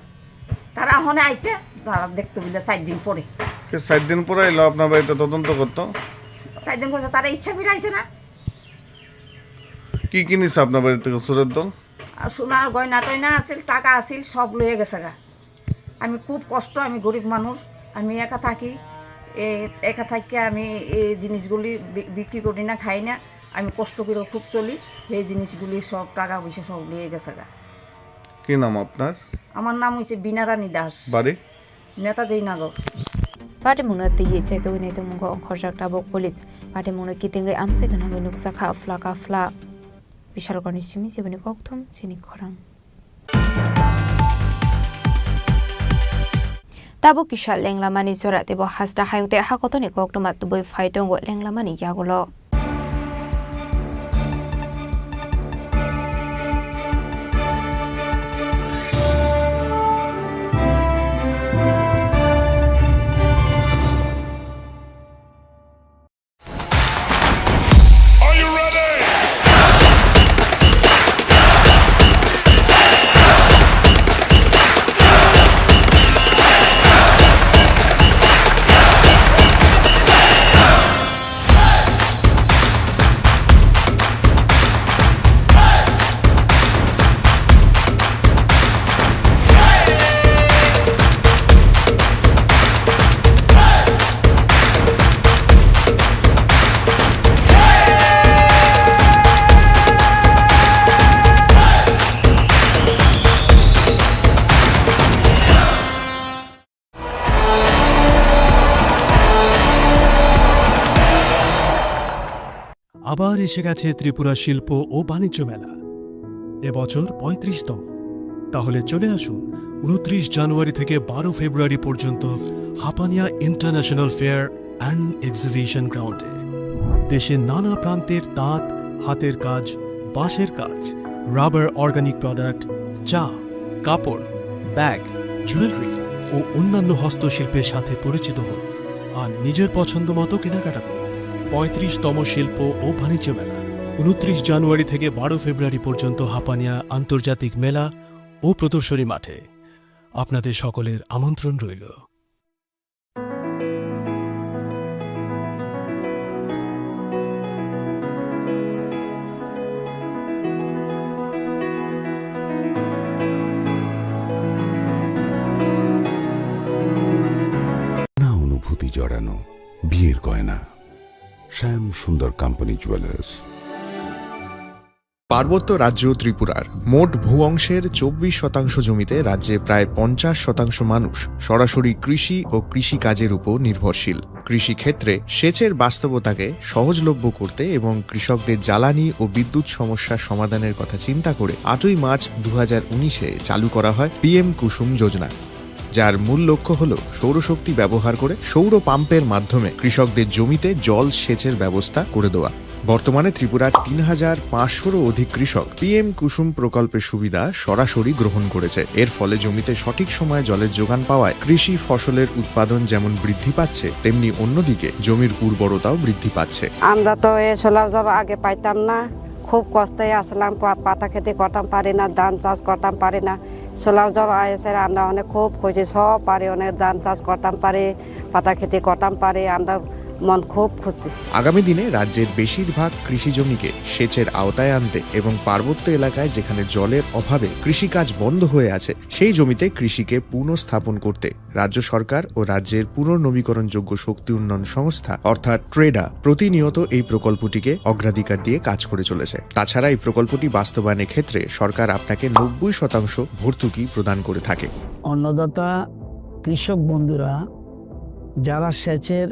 তারা হনে আইছে, তারা দেখতে বলে চার দিন পরে। কে চার দিন পরে এলো আপনার বাড়িতে তদন্ত করতো? চার দিন করছে, তারা ইচ্ছা করে আইছে না। কি কি নিছে আপনার বাড়ি থেকে চুরের দল? আর সোনার গয়না টয়না আছিল, টাকা আছিল, সব লয়ে গেছে গা। আমি খুব কষ্ট, আমি গরিব মানুষ, আমি একা থাকি। এ-, একা থাকিয়া আমি এই জিনিসগুলি বি-, বিক্রি করি না, খাই না। আমি কষ্ট করে খুব চলি, সেই জিনিসগুলি সব টাকা পয়সা সব নিয়ে গেছে গা। কি নাম আপনার? আমার নাম হইছে বিনা রানী দাস। বাড়ি? নেতাজি নগর। Patimungno twiwi chaitogwi naitongo ongkhorjak tabuk police. Patimungno kitingwi amchai gwnangwi nukjakha phlaka phla. Bishalgarhni simi chiboni kokthum chini khorang. Tabuk kisa lenglamani jora teibo hasta hayung tei hakotorni koktwma tubui phai tongo lenglamani yagulo. আবার এসে গেছে ত্রিপুরা শিল্প ও বাণিজ্য মেলা। এবছর পঁয়ত্রিশতম। তাহলে চলে আসুন ঊনত্রিশ জানুয়ারি থেকে বারো ফেব্রুয়ারি পর্যন্ত Hapania international fair and exhibition গ্রাউন্ডে। দেশের নানা প্রান্তের তাঁত, হাতের কাজ, বাঁশের কাজ, রাবার অর্গানিক প্রোডাক্ট, চা, কাপড়, ব্যাগ, জুয়েলারি ও অন্যান্য হস্তশিল্পের সাথে পরিচিত হন আর নিজের পছন্দ মতো কেনাকাটা করুন। পঁয়ত্রিশতম শিল্প ও বাণিজ্য মেলা ঊনত্রিশ জানুয়ারি থেকে বারো ফেব্রুয়ারি পর্যন্ত হাপানিয়া আন্তর্জাতিক মেলা ও প্রদর্শনী মাঠে আপনাদের সকলের আমন্ত্রণ রইল। না অনুভূতি জড়ানো বিয়ের গয়না। শ্যাম সুন্দর কোম্পানি জুয়েলার্স। পার্বত্য রাজ্য ত্রিপুরার মোট ভূ অংশের চব্বিশ শতাংশ জমিতে রাজ্যে প্রায় পঞ্চাশ শতাংশ মানুষ সরাসরি কৃষি ও কৃষিকাজের উপর নির্ভরশীল। কৃষিক্ষেত্রে সেচের বাস্তবতাকে সহজলভ্য করতে এবং কৃষকদের জ্বালানি ও বিদ্যুৎ সমস্যা সমাধানের কথা চিন্তা করে আটই মার্চ দু হাজার উনিশে চালু করা হয় পিএম কুসুম যোজনা, যার মূল লক্ষ্য হল সৌরশক্তি ব্যবহার করে সৌর পাম্পের মাধ্যমে কৃষকদের জমিতে জল সেচের ব্যবস্থা করে দেওয়া। বর্তমানে ত্রিপুরার তিন হাজার পাঁচশোরও অধিক কৃষক পিএম কুসুম প্রকল্পের সুবিধা সরাসরি গ্রহণ করেছে। এর ফলে জমিতে সঠিক সময়ে জলের যোগান পাওয়ায় কৃষি ফসলের উৎপাদন যেমন বৃদ্ধি পাচ্ছে, তেমনি অন্যদিকে জমির উর্বরতাও বৃদ্ধি পাচ্ছে। আমরা তো এ সোলার জল আগে পাইতাম না, খুব কষ্টে আসলাম, পা-, পাতা খেতে করতাম পারি না, ধান চাষ করতাম পারি না। সোলার জল আইসে আমরা অনেক খুব খুশি, সব পারি, অনেক ধান চাষ করতাম পারি, পাতা খেতে করতাম পারি, আমরা মন খুব খুশি। আগামী দিনে রাজ্যের বেশিরভাগ কৃষি জমিকে সেচের আওতায় আনতে এবং পার্বত্য এলাকায় যেখানে জলের অভাবে কৃষিকাজ বন্ধ হয়ে আছে, সেই জমিতে কৃষিকে পুনঃস্থাপন করতে রাজ্য সরকার ও রাজ্যের পুনর্নবীকরণযোগ্য শক্তি উন্নয়ন সংস্থা অর্থাৎ ট্রেডা প্রতিনিয়ত এই প্রকল্পটিকে অগ্রাধিকার দিয়ে কাজ করে চলেছে। তাছাড়া এই প্রকল্পটি বাস্তবায়নের ক্ষেত্রে সরকার আপনাকে নব্বই শতাংশ ভর্তুকি প্রদান করে থাকে। অন্নদাতা কৃষক বন্ধুরা যারা সেচের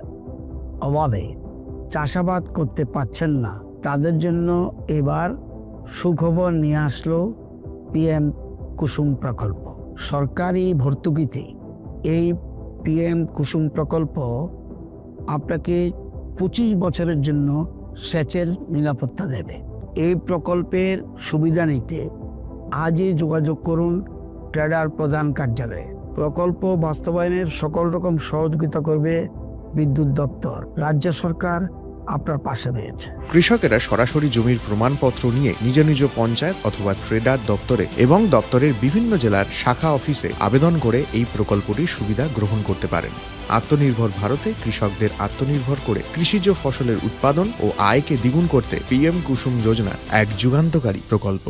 অভাবে চাষাবাদ করতে পারছেন না, তাদের জন্য এবার সুখবর নিয়ে আসলো পিএম কুসুম প্রকল্প। সরকারি ভর্তুকিতে এই পিএম কুসুম প্রকল্প আপনাকে পঁচিশ বছরের জন্য সেচের নিরাপত্তা দেবে। এই প্রকল্পের সুবিধা নিতে আজই যোগাযোগ করুন ট্রেডার প্রধান কার্যালয়ে। প্রকল্প বাস্তবায়নের সকল রকম সহযোগিতা করবে বিদ্যুৎ দপ্তর। রাজ্য সরকার আপনার পাশে রয়েছে। কৃষকেরা সরাসরি জমির প্রমাণপত্র নিয়ে নিজ নিজ পঞ্চায়েত অথবা ট্রেডার দপ্তরে এবং দপ্তরের বিভিন্ন জেলার শাখা অফিসে আবেদন করে এই প্রকল্পটির সুবিধা গ্রহণ করতে পারেন। আত্মনির্ভর ভারতে কৃষকদের আত্মনির্ভর করে কৃষিজ ফসলের উৎপাদন ও আয়কে দ্বিগুণ করতে পিএম কুসুম যোজনা এক যুগান্তকারী প্রকল্প।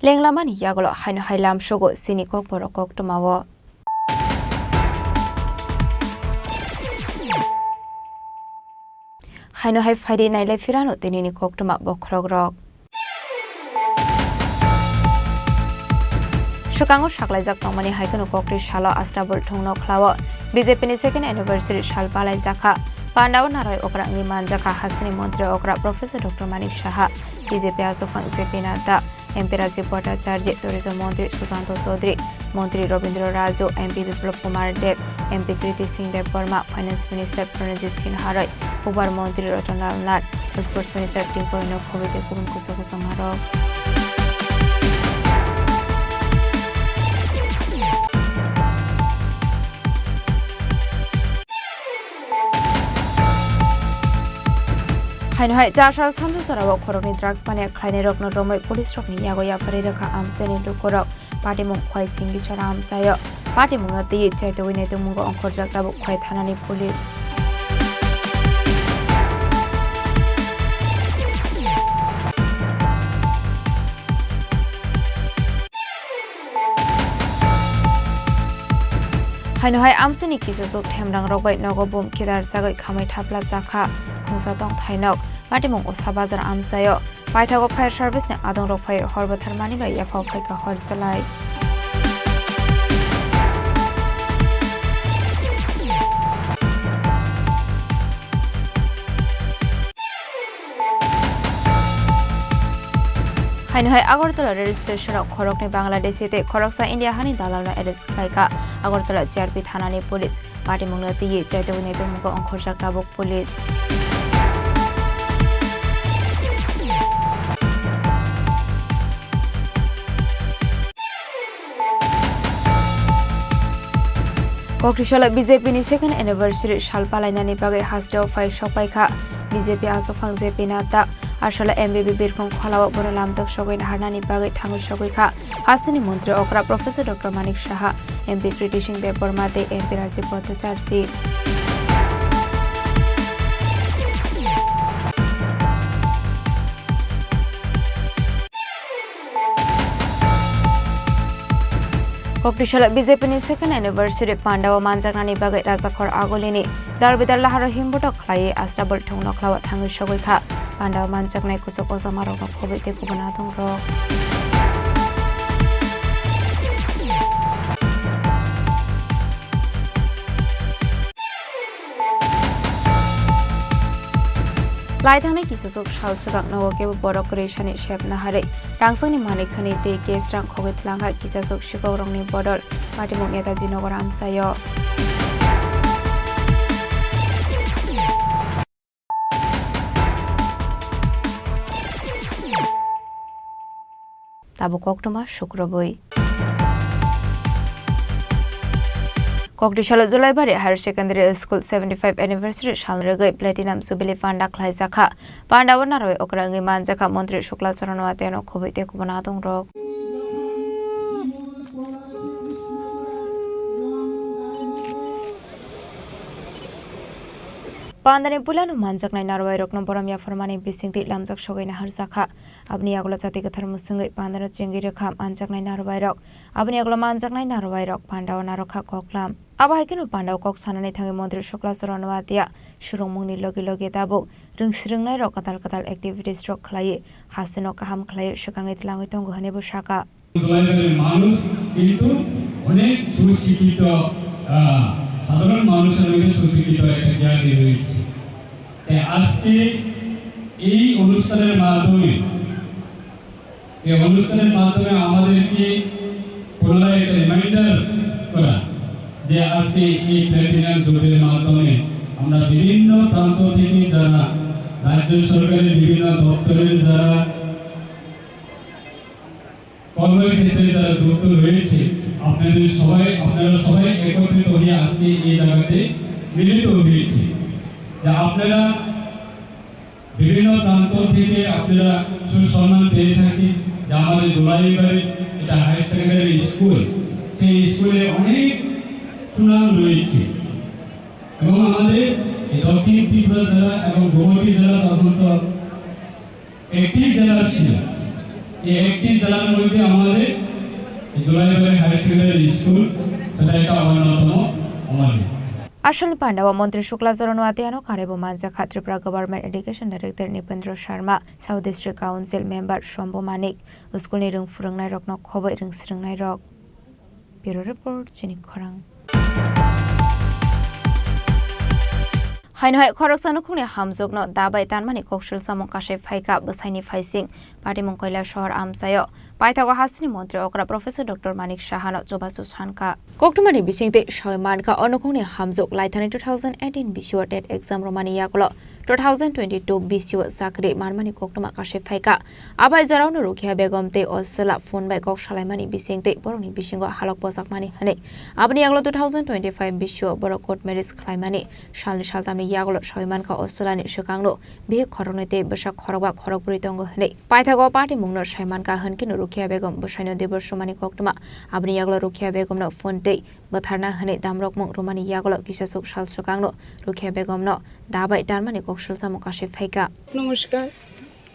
Lenglamani yagulo haino hai lamsogo chini kokborok koktwmao. Haino hai phaidi nailai phirano tinini koktwma bokhorokrok. Swkango saklaijak tongmani hai kheno kokti salo Astabul thungno khlao B J P ni second anniversary sal palaijakha. Pandao narwai okra wngwi manjakha hasteni montri okra Professor Doctor Manik Saha, B J P aswk phang J P Nadda, M P Rajiv Bhattacharya, Tourism Montri Susanto Chaudhary, Montri Robindra Raju, M P Biplab Kumar Deb, M P Kriti Singh Debbarma, Finance Minister Pranajit Singh Harai, Bubar Montri Ratan Lal Nath, Sports Minister Tinku Royno khobwi tei kubun kuchuk kuchukmarok. Haino hai char sal sanjujorao khoroknwi drugs mania khlainairokno romwi police rokni yago yapharwi rwkha amchaini lukurok. Patimung Khwai Singgichora amchaio patimungno twiwi chaitogwi naitokmungo ongkhorjak tabuk Khwai thanani police. Haino hai amchaini kisasuk themrangrok bai nogo bum khidarjagwi khamwi thapla jakha khungsa tongthai nok. Patimung Usa Bazar amchaio paithago fire service ni adongrok phai hor bwtharmani bai yaphao phaikha hor chalai. Haino hai Agartala rail station o khoroknwi Bangladeshi tei khoroksa India hani dalalno arrest khlaikha Agartala G R P thanani police. Patimungno twiwi chaitogwi naitokmungo ongkhorjak tabuk police. Koktisalo B J P ni second anniversary sal palainani bagwi hasteo phai sokpaikha B J P aswk phang J P Nadda. Aswkla M B B Birkhong Kholao bono lamjak sogwi naharnani bagwi thangwi sogwi kha hasteni montri okra Professor Doctor Manik Saha, M P Kriti Singh Debbarma tei M P Rajiv Bhattacharjee. Koktisalo B J P ni second anniversary pandao manjaknani bagwi Rajakhor Agulini dal bidal laharo himbotok khlaiwi Astabul thung nokhlao thangwi sogwi kha. Pandao manjaknai kuchuk ojamarokno khobwi tei kubun adongrok. Lai thangnai kisasuk sal swkang nogo kebo borok kwrwi sani sep naharwi rangsangni manwi khwnwi tei cash rang khogwi tlang hai kisasuk sikokrokni bodol Patimung Netaji Nagar amchaio. Tabuk koktwma sukrubwi. Koktisalo Julaibari Higher Secondary School seventy five anniversary sal rwgwi Platinum Jubilee panda khlaijakha. Pandao narwai okra wngwi manjakha Montri Shukla Charan Noatia no khobwi tei kubun adongrok. Pandani puilano manjaknai narwai rokno borom yapharmani bisingtwi lamjak sogwi naharjakha. Aboni yagulo chati kwthar mwswngwi pandano chengwi rwkha manjaknai narwai rok. Aboni yagulo manjaknai narwai rok pandao narwkha koklam. Abo hai kheno pandao kok sanani thangwi Montri Shukla Charan Noatia surungmungni logi logi tabuk rwngsrwngnairok kwtal kwtal activities rok khlaiwi hasteno kaham khlaiwi swkangwi twlangwi tongo hwnwi bo sakha. জুলাইবাড়ির মানুষ কিন্তু অনেক সুশিক্ষিত, আহ, সাধারণ মানুষের মধ্যে সুশিক্ষিত একটা জ্ঞানী রয়েছে। তাই আজকে এই অনুষ্ঠানের মাধ্যমে, এই অনুষ্ঠানের মাধ্যমে আমাদেরকে পুনরায় একটা রিমাইন্ডার করা যে আজকে এই প্ল্যাটিনাম জুবিলির মাধ্যমে আমরা বিভিন্ন প্রান্ত থেকে যারা রাজ্য সরকারের বিভিন্ন দপ্তরের যারা কর্মক্ষেত্রে যারা যুক্ত রয়েছে, আপনাদের সবাই, আপনারা সবাই একত্রিত হয়ে আজকে এই জায়গাতে মিলিত হয়েছি। যে আপনারা বিভিন্ন প্রান্ত থেকে আপনারা সুসম্মান পেয়ে থাকি, যে আমাদের দোলাইবাড়ি এটা হায়ার সেকেন্ডারি স্কুল, সেই স্কুলে অনেক সুনাম রয়েছে। এবং আমাদের এই দক্ষিণ ত্রিপুরা জেলা এবং গোমতী জেলা তখন তো একটি জেলা ছিল, এই একটি জেলার মধ্যে আমাদের জোলাইবাড়ি হাই সেকেন্ডারি স্কুল, সেটা একটা অন্যতম আমাদের। Aswkni pandao Montri Shukla Chorono Atiyano karebo manjakha Tripura Government Education Director Nipendra Sharma, South District Council Member Shombu Manik, school ni rwng phwrwngnairokno khoboi rwng swrwngnairok. Bureau Report, Chini Khorang. Haino hai khoroksa nukhungni hamjwkno da bai tanmani koksul samung kasai phaikha bwsaini phaising, patimung Koilashahar amchaio. Paithago hasteni montri okra Professor Doctor Manik Sahano chubachu sankha. Koktwmani bisingtwi sawi mankha o nukhungni hamjwk laithani two thousand eighteen bisio TET exam romani yagulo two thousand twenty-two bisio chakri manmani koktwma kasai phaikha. Abai jorao no Rukia Begum tei o chwla phone bai kok salaimani bisingtwi borokni bisingo halok bojakmani hwnwi. Aboni yagulo two thousand twenty-five bisio borok court marriage khlaimani salni saltamni yagulo sawi mankha o chwlani swkangno bihik khoroknwi tei bwsa khorokba khorokbrwi tongo hwnwi. Paithago patimungno sai mankha hwnkhe no Rukia Begum bwsaino divorce romani koktwma. Aboni yagulo Rukia Begumno phone tei bwtharna hwnwi damrokmung romani yagulo kisasuk sal swkangno Rukia Begumno da bai tanmani koksul samung kasai phaikha. নমস্কার,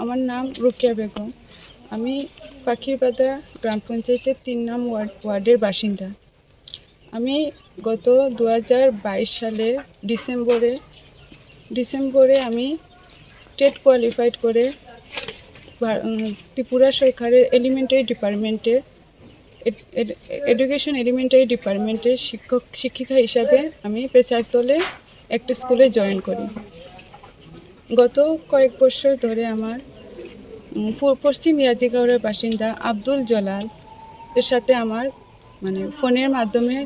আমার নাম রোকেয়া বেগম। আমি পাখিরবাদা গ্রাম পঞ্চায়েতের তিন নং ওয়ার্ড, ওয়ার্ডের বাসিন্দা। আমি গত দু হাজার বাইশ সালের ডিসেম্বরে, ডিসেম্বরে আমি টেট কোয়ালিফাইড করে ভা-, উম, ত্রিপুরা সরকারের এলিমেন্টারি ডিপার্টমেন্টে এড-, এড-, এডুকেশন এলিমেন্টারি ডিপার্টমেন্টের শিক্ষক, শিক্ষিকা হিসাবে আমি পেচারতলে একটা স্কুলে জয়েন করি। গত কয়েক বছর ধরে আমার, উম, পু-, পশ্চিম ইয়াজিগাঁওয়ের বাসিন্দা আব্দুল জলাল এর সাথে আমার, মানে, ফোনের মাধ্যমে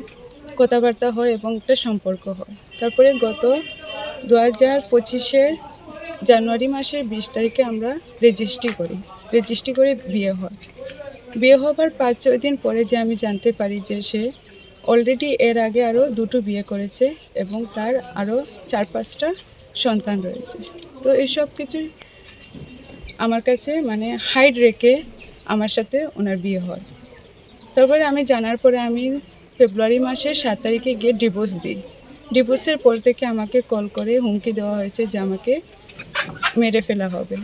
কথাবার্তা হয় এবং একটা সম্পর্ক হয়। তারপরে গত দু হাজার পঁচিশের জানুয়ারি মাসের বিশ তারিখে আমরা রেজিস্ট্রি করি, রেজিস্ট্রি করে বিয়ে হয়। বিয়ে হবার পাঁচ ছয় দিন পরে যে আমি জানতে পারি যে সে অলরেডি এর আগে আরও দুটো বিয়ে করেছে এবং তার আরও চার পাঁচটা সন্তান রয়েছে। তো এই সব কিছুই আমার কাছে, মানে, হাইড রেখে আমার সাথে ওনার বিয়ে হয়। তারপরে আমি জানার পরে আমি ফেব্রুয়ারি মাসের সাত তারিখে গিয়ে ডিভোর্স দিই। ডিভোর্সের পর থেকে আমাকে কল করে হুমকি দেওয়া হয়েছে যে আমাকে মেরে ফেলা হবে।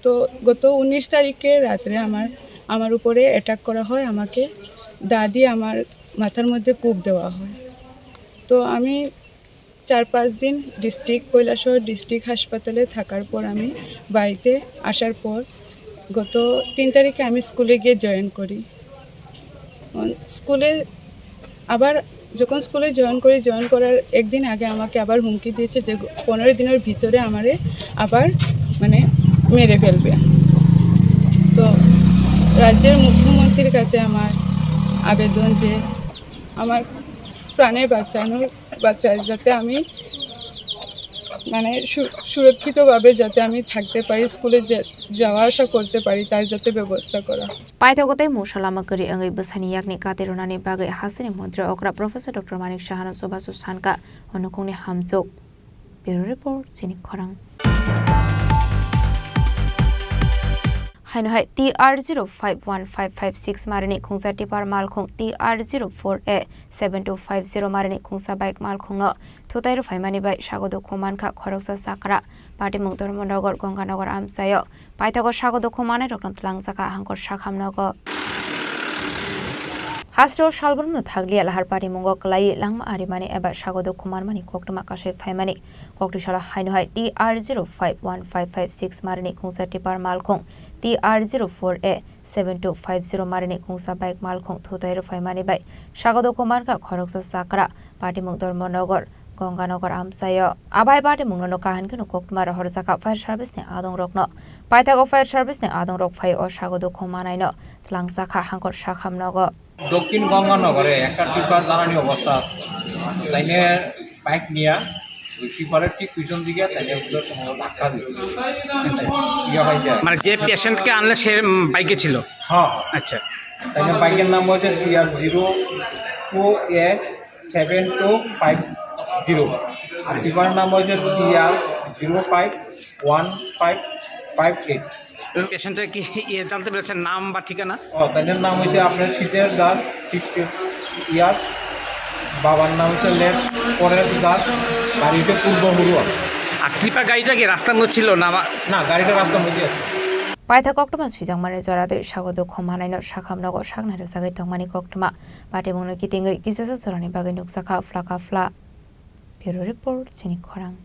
তো গত উনিশ তারিখে রাত্রে আমার, আমার উপরে অ্যাটাক করা হয়, আমাকে দা দিয়ে আমার মাথার মধ্যে কোপ দেওয়া হয়। তো আমি চার পাঁচ দিন ডিস্ট্রিক্ট, কৈলাসহর ডিস্ট্রিক্ট হাসপাতালে থাকার পর আমি বাড়িতে আসার পর গত তিন তারিখে আমি স্কুলে গিয়ে জয়েন করি। উম, স্কুলে আবার, যখন স্কুলে জয়েন করি, জয়েন করার একদিন আগে আমাকে আবার হুমকি দিয়েছে যে পনেরো দিনের ভিতরে আমারে আবার, মানে, মেরে ফেলবে। তো রাজ্যের মুখ্যমন্ত্রীর কাছে আমার আবেদন যে আমার প্রাণে বাঁচানোর, বাঁচায়, যাতে আমি, মানে, সু-, সুরক্ষিতভাবে যাতে আমি থাকতে পারি, স্কুলে যে-, যাওয়া আসা করতে পারি, তার যাতে ব্যবস্থা করা হয়। Paithago tei mungsa lama kwrwi wngwi bwsaini yakni kati rwnani bagwi hasteni montri okra Professor Doctor Manik Sahano chubachu sankha o nukhungni hamjwk. Bureau Report, Chini Khorang. Haino hai T R zero five one five five six marini khungsa tipper malkhung, T R zero four A seven two five zero marini khungsa bike malkhungno thutai rwphaimani bai sago dukhu mankha khoroksa chakra. Patimung Dharmanagar, Ganganagar amchaio. Paithago sago dukhu manai rokno twlangjakha hangkor sakham nogo. Hasteo salbrumno thakliya lahar patimungo kwlaiwi langma arimani eba sago dukhu manmani koktwma kasui phaimani. Koktwi salo haino hai T R zero five one five five six marini khungsa tipper malkhung T R zero four A seven two five zero marini khungsa bike malkhung thutai rwphaimani bai sago dukhu mankha khoroksa chakra. Patimung Dharmanagar, Ganganagar amchaio. Abai patimungno no kaham kheno koktwma rohorjakha fire service ni adongrokno. Paithago fire service ni adongrok phai o sago dukhu manaino twlangjakha hangkor sakham nogo. দক্ষিণ গঙ্গানগরে একটা টিপার দাঁড়ানি অবস্থা, তাইনে বাইক নিয়ে ওই টিপারের ঠিক পিছন দিকে তাইনে উঠে কোনো ধাক্কা দিল। আচ্ছা। ইয়ে হয়ে যায়। মানে যে পেশেন্টকে আনলে সে, উম, বাইকে ছিল? হ্যাঁ। আচ্ছা। তাইনে বাইকের নাম হচ্ছে T R zero two A seven two five zero। আর টিপার নাম হচ্ছে T R zero five one five five eight। পেশেন্টের কি ইয়ে জানতে পেরেছেন নাম বা ঠিকানা? ও, তাদের নাম হচ্ছে আপনার শীতের দাস, ফিফটি ইয়ার্স। বাবার নাম হচ্ছে লেট পরেশ দাস, বাড়ি হচ্ছে পূর্ব হুরুয়া। আর টিপার গাড়িটা কি রাস্তার মধ্যে ছিল না? না, গাড়িটা রাস্তার মধ্যে আছে। Paithago koktwma swijakmani jora twi sago dukhu manaino sakham nogo saknai rwjagwi tongmani koktwma. Patimungno kitingwi kisasa jorani bagwi nukjakha phlaka phla. Bureau Report, chini khorang.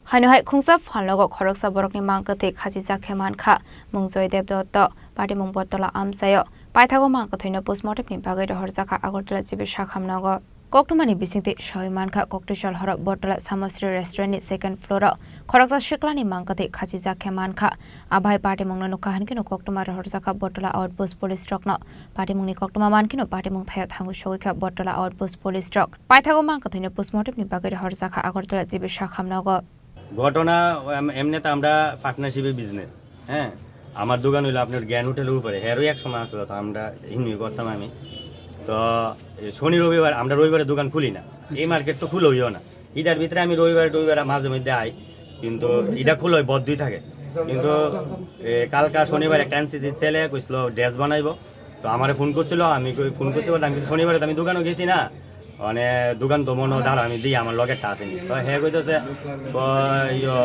Haino hai khungsa phalnogo khoroksa borokni mangkwtwi khachijak khe mankha, mung Joydev Dotto, patimung Bottola amchaio. Paithago mangkwthwino postmortemni bagwi rohorjakha Agartala G B sakham nogo. Koktwmani bisingtwi sawi mankha, Koktwsal horo Bottola Samosri restaurantni second floor-o khoroksa siklani mangkwthwi khachijak khe mankha. Abai patimungno nukha hinkheno koktwma rohorjakha Bottola Outpost police rokno. Patimungni koktwma mankheno patimung thaio thangwi sogwikha Bottola Outpost police rok. Paithago mangkwthwino postmortemni bagwi rohorjakha Agartala G B sakham nogo. ঘটনা, এম-, এমনিতে আমরা পার্টনারশিপে বিজনেস, হ্যাঁ। আমার দোকান হইলো আপনার জ্ঞান হোটেলের উপরে, হেরও এক সময় আসলো, তো আমরা হিমনি করতাম আমি। তো, এ, শনি রবিবার, আমরা রবিবারে দোকান খুলি না, এই মার্কেট তো খুলেও না। ইটার ভিতরে আমি রবিবারে, রবিবারে মাঝে মধ্যে আই, কিন্তু এটা খুলে বন্ধই থাকে। কিন্তু, এ, কালকা শনিবার একটা এনসিসি ছেলে কইছিল ড্রেস বানাইবো, তো আমারে ফোন করছিল, আমি কই, ফোন করতে পারতাম, কিন্তু শনিবারে তো আমি দোকানও গেছি না, মানে দোকান তো মনো ধর আমি দিই, আমার লগে টা আছে নি। তো হে কইতেছে, "ও, ইয়ো,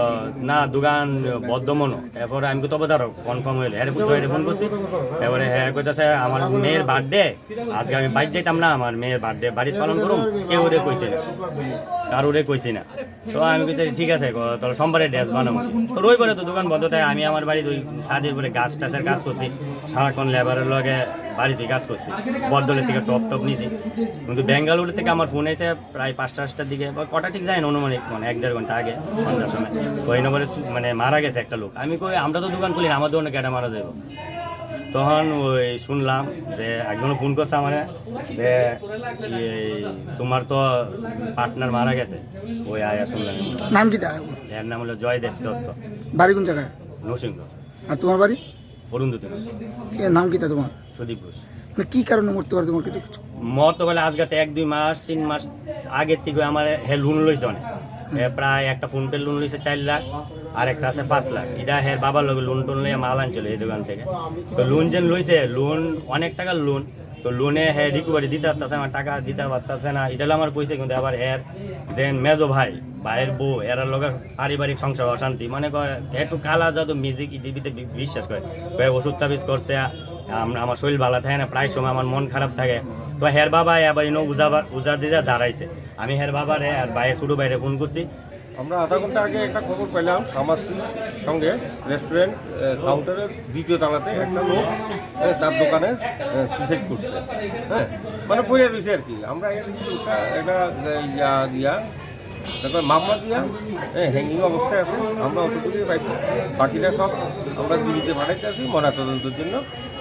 না, দোকান বদ্ধ মনো।" এরপরে আমি কই, "তবে ধরো, কনফার্ম হইলে।" এর ফোন, এর ফোন করছি, এবারে হে কইতেছে, "আমার মেয়ের বার্থডে, আজকে আমি বাইরে যাইতাম না, আমার মেয়ের বার্থডে বাড়িতে পালন করুম, কেউ রে কইছে না, কারোরে কইছি না।" তো আমি কইছি, "ঠিক আছে, ক-, তাহলে সোমবারে ড্রেস বানাবো।" তো রবিবারে তো দোকান বন্ধ থাকে, আমি আমার বাড়িতে ওই ছাদের উপরে গাছ টাছের কাজ করছি, সারাক্ষণ লেবারের লগে বাড়িতে কাজ করছি, বটতলের থেকে টপ টপ নিছি। কিন্তু বেঙ্গালুরু থেকে আমার ফোন এসে প্রায় পাঁচটা সাতটার দিকে, বা কটা ঠিক জানি না, অনুমানিক মানে এক দেড় ঘন্টা আগে, সন্ধ্যার সময়, ওই নম্বরে সু-, মানে মারা গেছে একটা লোক। আমি কই, "আমরা তো দোকান খুলি না, আমার দোকানে কেটে মারা যাবো?" তখন ওই শুনলাম যে একজন ফোন করছে আমারে যে, "ইয়ে, তোমার তো পার্টনার মারা গেছে।" ওই আয়া শুনলাম। নাম কিতা? এর নাম হলো জয়দেব দত্ত। বাড়ি কোন জায়গায়? নরসিংহ। আর তোমার বাড়ি? অরুন্ধতী। এর নাম কিতা তোমার? সুদীপ ঘোষ। না, কি কারণে মরতে পারে তোমার কিছু? মরতে পারে আজকে তো এক দুই মাস, তিন মাস আগের থেকে আমার হে লোন লইছে অনেক। হে প্রায় একটা ফোন পে লোন লইছে চার লাখ, আর একটা আছে পাঁচ লাখ। এটা হের বাবার লগে লোন টোন লইয়া মাল আনছিল এই দোকান থেকে। তো লোন যেন লইছে, লোন অনেক টাকার লোন। তো লোনে হে রিকভারি দিতে পারতেছে না, টাকা দিতে পারতেছে না, এটা আমার কইছে। কিন্তু আবার এর যে মেজো ভাই, ভাইয়ের বউ, এরার লগে পারিবারিক সংসার অশান্তি, মনে করে একটু কালা জাদু, মিউজিক, ইডিবিতে বি-, বিশ্বাস করে। কয়ে ওষুধ তাবিজ করছে, আম-, আমার শরীর ভালো থাকে না, প্রায় সময় আমার মন খারাপ থাকে। তো হের বাবা আবার ইনো উজা বা-, উজা দিজা দাঁড়াইছে। আমি হের বাবারে আর ভাইয়ের ছোট ভাইরে ফোন করছি। আমরা আধা ঘন্টা আগে একটা খবর পেলাম, সামাসির সঙ্গে রেস্টুরেন্ট, আহ, কাউন্টারের দ্বিতীয় তলাতে একটা লোক, আহ, তার দোকানে, আহ, সুইসাইড করছে। হ্যাঁ, মানে পড়ে রয়েছে আর কি। আমরা এর একটা, একটা, আহ, ইয়া দিয়া, তারপর মামলা দিয়া, আহ, হ্যাঙ্গিং অবস্থায় আছে। আমরা অতটুকুই পাইছি, বাকিটা সব আমরা দিল্লিতে পাঠাইতে আছি ময়নাতদন্তের জন্য,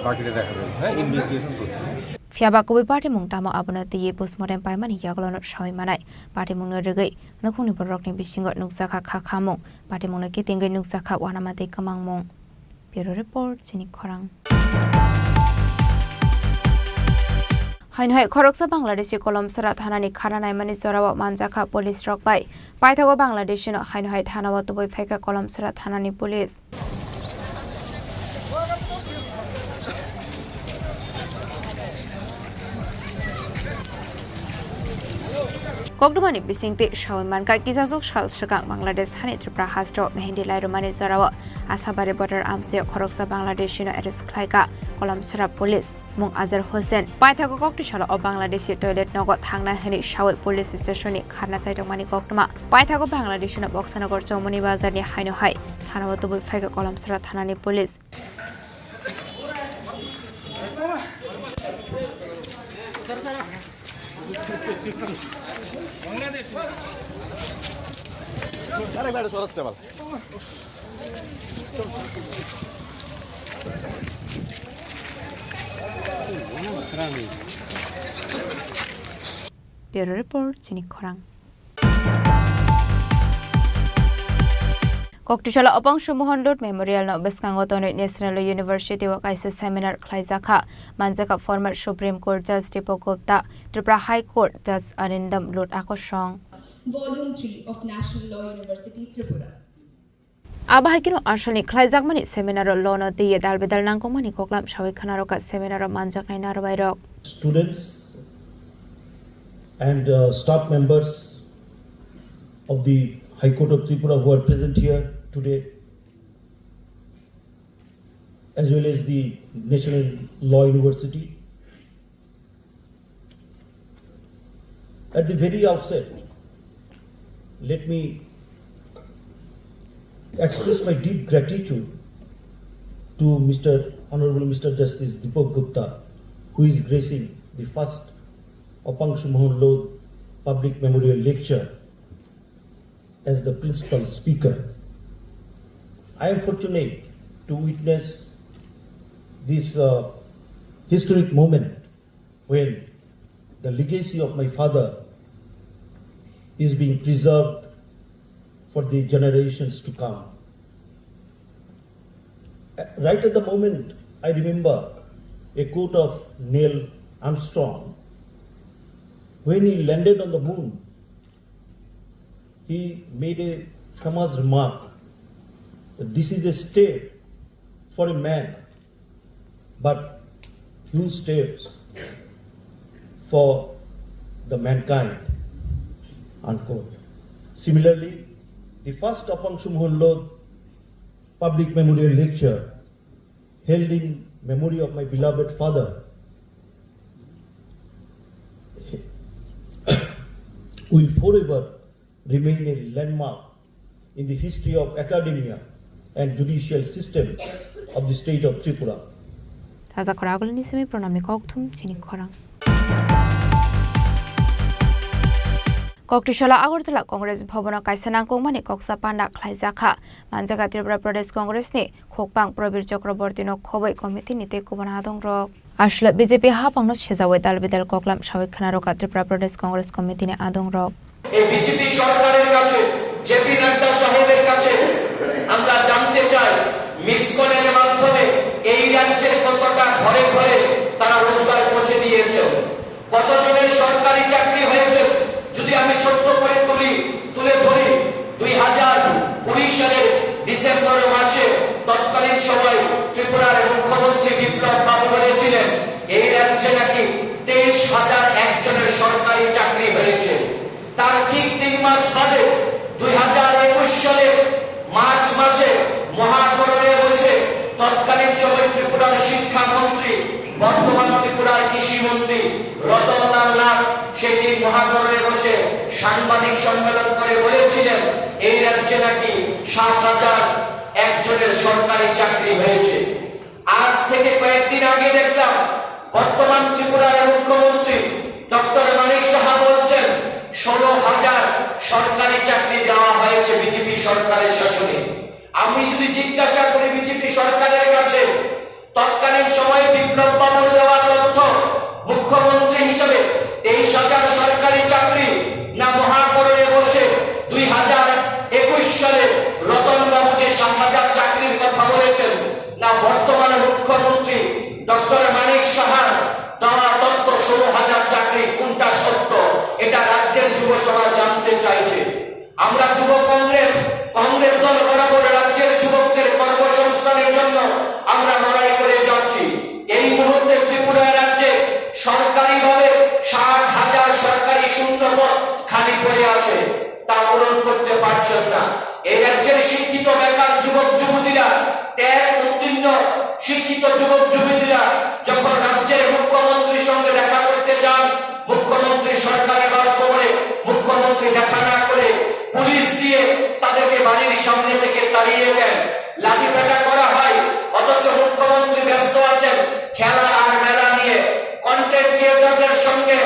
বাকিটা দেখা যাবে। হ্যাঁ, ইনভেস্টিগেশন চলছে। Phiya ba kubui patimung tamo abono twiwi postmortem paimani yagulono sawi manai. Patimungno rwgwi nukhungni bororokni bisingo nukjakha kha khamung, patimungno kitingwi nukjakha uanama tei kwmangmung. Bureau Report, chini khorang. Haino hai khoroksa Bangladeshi Kolomsora thanani khana naimani jorao manjakha police rok bai. Paithago Bangladeshino haino hai thanao tubui phaikha Kolomsora thanani police. Koktwmani bisingtwi sawi mankha, kisasuk sal swkang Bangladesh hani Tripura hasteo Mehendi lairumani jorao Asabari border amchaio khoroksa Bangladeshino arrest khlaikha Kolomsora police. Mung Azhar Hossain. Paithago koktwsalo o Bangladeshi toilet nogo thangnai hwnwi sawi police station-ni kharna chaitokmani koktwma. Paithago Bangladeshino Boksanagar Chowmuni Bazarni haino hai thanao tubui phaikha Kolomsora thanani police. Bureau Report, chini khorang. Koktwsalo Opong Sumohon Lut Memorial no bwskango tonwi National University o kaisa seminar khlaijakha. Manjakha former Supreme Court Judge Deepak Gupta, Tripura High Court Judge Arindam Lut Akosong. Volume three of National Law University, Tripura. Abo hai kheno asalni khlaijakmani seminar-o lono twiwi dal bedal nangkukmani koklam sawi khwnarokha seminar-o manjaknai narwbairok. Students and, uh, staff members of the High Court of Tripura who are present here today, as well as the National Law University. At the very outset, let me express my deep gratitude to Mister Honorable Mister Justice Deepak Gupta, who is gracing the first Apang Sumhon Lod Public Memorial Lecture as the principal speaker. I am fortunate to witness this, uh, historic moment when the legacy of my father is being preserved for the generations to come. Right at the moment, I remember a quote of Neil Armstrong. When he landed on the moon, he made a famous remark that this is a step for a man, but huge steps for the mankind, unquote. Similarly, the first Apang Sumhon Lod public memorial lecture held in memory of my beloved father will forever remain a landmark in the history of academia and judicial system of the state of Tripura. Raja khorang agulini simi pranamni kokthum chini khorang. Koktisala Agartala Congress Bhavan o kaisa nangkukmani koksa panda khlaijakha. Manjaga Tripura Pradesh Congress ni khukpang Prabir Chakraborty no khoboi committee ni tei kubun adong rok. Aswla B J P hapang no sejawi dal bidal koklam sawi khna rwkha Tripura Pradesh Congress committee ni adong rok. এই বিজেপি সরকারের কাছে, জেপি নাড্ডা সাহেবের কাছে আমরা জানতে চাই, মিস কলের মাধ্যমে এই রাজ্যের কতটা ঘরে ঘরে তারা রোজগার পৌঁছে দিয়েছে। কতজনের সরকারি চাকরি হয়েছে, যদি আমি ছোট্ট করে তুলি, তুলে ধরি, দুই হাজার কুড়ি সালের ডিসেম্বর মাসে তৎকালীন সময় ত্রিপুরার মুখ্যমন্ত্রী বিপ্লব বাবু বলেছিলেন, এই রাজ্যে নাকি তেইশ হাজার একজনের সরকারি চাকরি হয়েছে। তার ঠিক তিন মাস বাদে দুই হাজার একুশ সালে মার্চ মাসে মহাকরণে বসে তৎকালীন সময় ত্রিপুরার শিক্ষামন্ত্রী, বর্তমান ত্রিপুরার কৃষি মন্ত্রী রতনলাল নাথ সেদিন মহাকরণে বসে সাংবাদিক সম্মেলন করে বলেছিলেন, এই রাজ্যে নাকি সাত হাজার একজনের সরকারি চাকরি হয়েছে। আজ থেকে কয়েকদিন আগে দেখলাম, বর্তমান ত্রিপুরার মুখ্যমন্ত্রী ডক্টর মানিক সাহা বলছেন, ষোলো হাজার সরকারি চাকরি দেওয়া হয়েছে বিজেপি সরকারের শাসনে। আমি যদি জিজ্ঞাসা করি বিজেপি সরকারের কাছে, তৎকালীন সময়ে বিপ্লব বাবুর দেওয়া তথ্য, মুখ্যমন্ত্রী হিসেবে তেইশ হাজার সরকারি চাকরি, না মহাকরণে বসে দুই হাজার একুশ সালে রতন বাবু যে সাত হাজার চাকরির কথা বলেছেন, না বর্তমান মুখ্যমন্ত্রী ডক্টর মানিক সাহার দেওয়া তথ্য ষোলো হাজার চাকরি কোনটা সত্য, এটা রাজ্যের যুব সমাজ জানতে চাইছে। আমরা যুব কংগ্রেস, কংগ্রেস দল বরাবর রাজ্যের যুবকদের কর্মসংস্থানের জন্য আমরা লড়াই করে যাচ্ছি। এই মুহূর্তে ত্রিপুরা রাজ্যে সরকারিভাবে ষাট হাজার সরকারি শূন্য পদ খালি পড়ে আছে, তা পূরণ করতে পারছেন না। এই রাজ্যের শিক্ষিত বেকার যুবক যুবতীরা, ট্যাট উত্তীর্ণ শিক্ষিত যুবক যুবতীরা যখন রাজ্যের মুখ্যমন্ত্রীর সঙ্গে দেখা করতে যান, মুখ্যমন্ত্রী সরকারি বাসভবনে মুখ্যমন্ত্রী দেখা না করে পুলিশ দিয়ে তাদেরকে বাড়ির সামনে থেকে তাড়িয়ে দেন, লাঠিপেটা করা হয়। অথচ মুখ্যমন্ত্রী ব্যস্ত আছেন খেলা আর মেলা নিয়ে। কন্টেন্ট ক্রিয়েটরদের সঙ্গে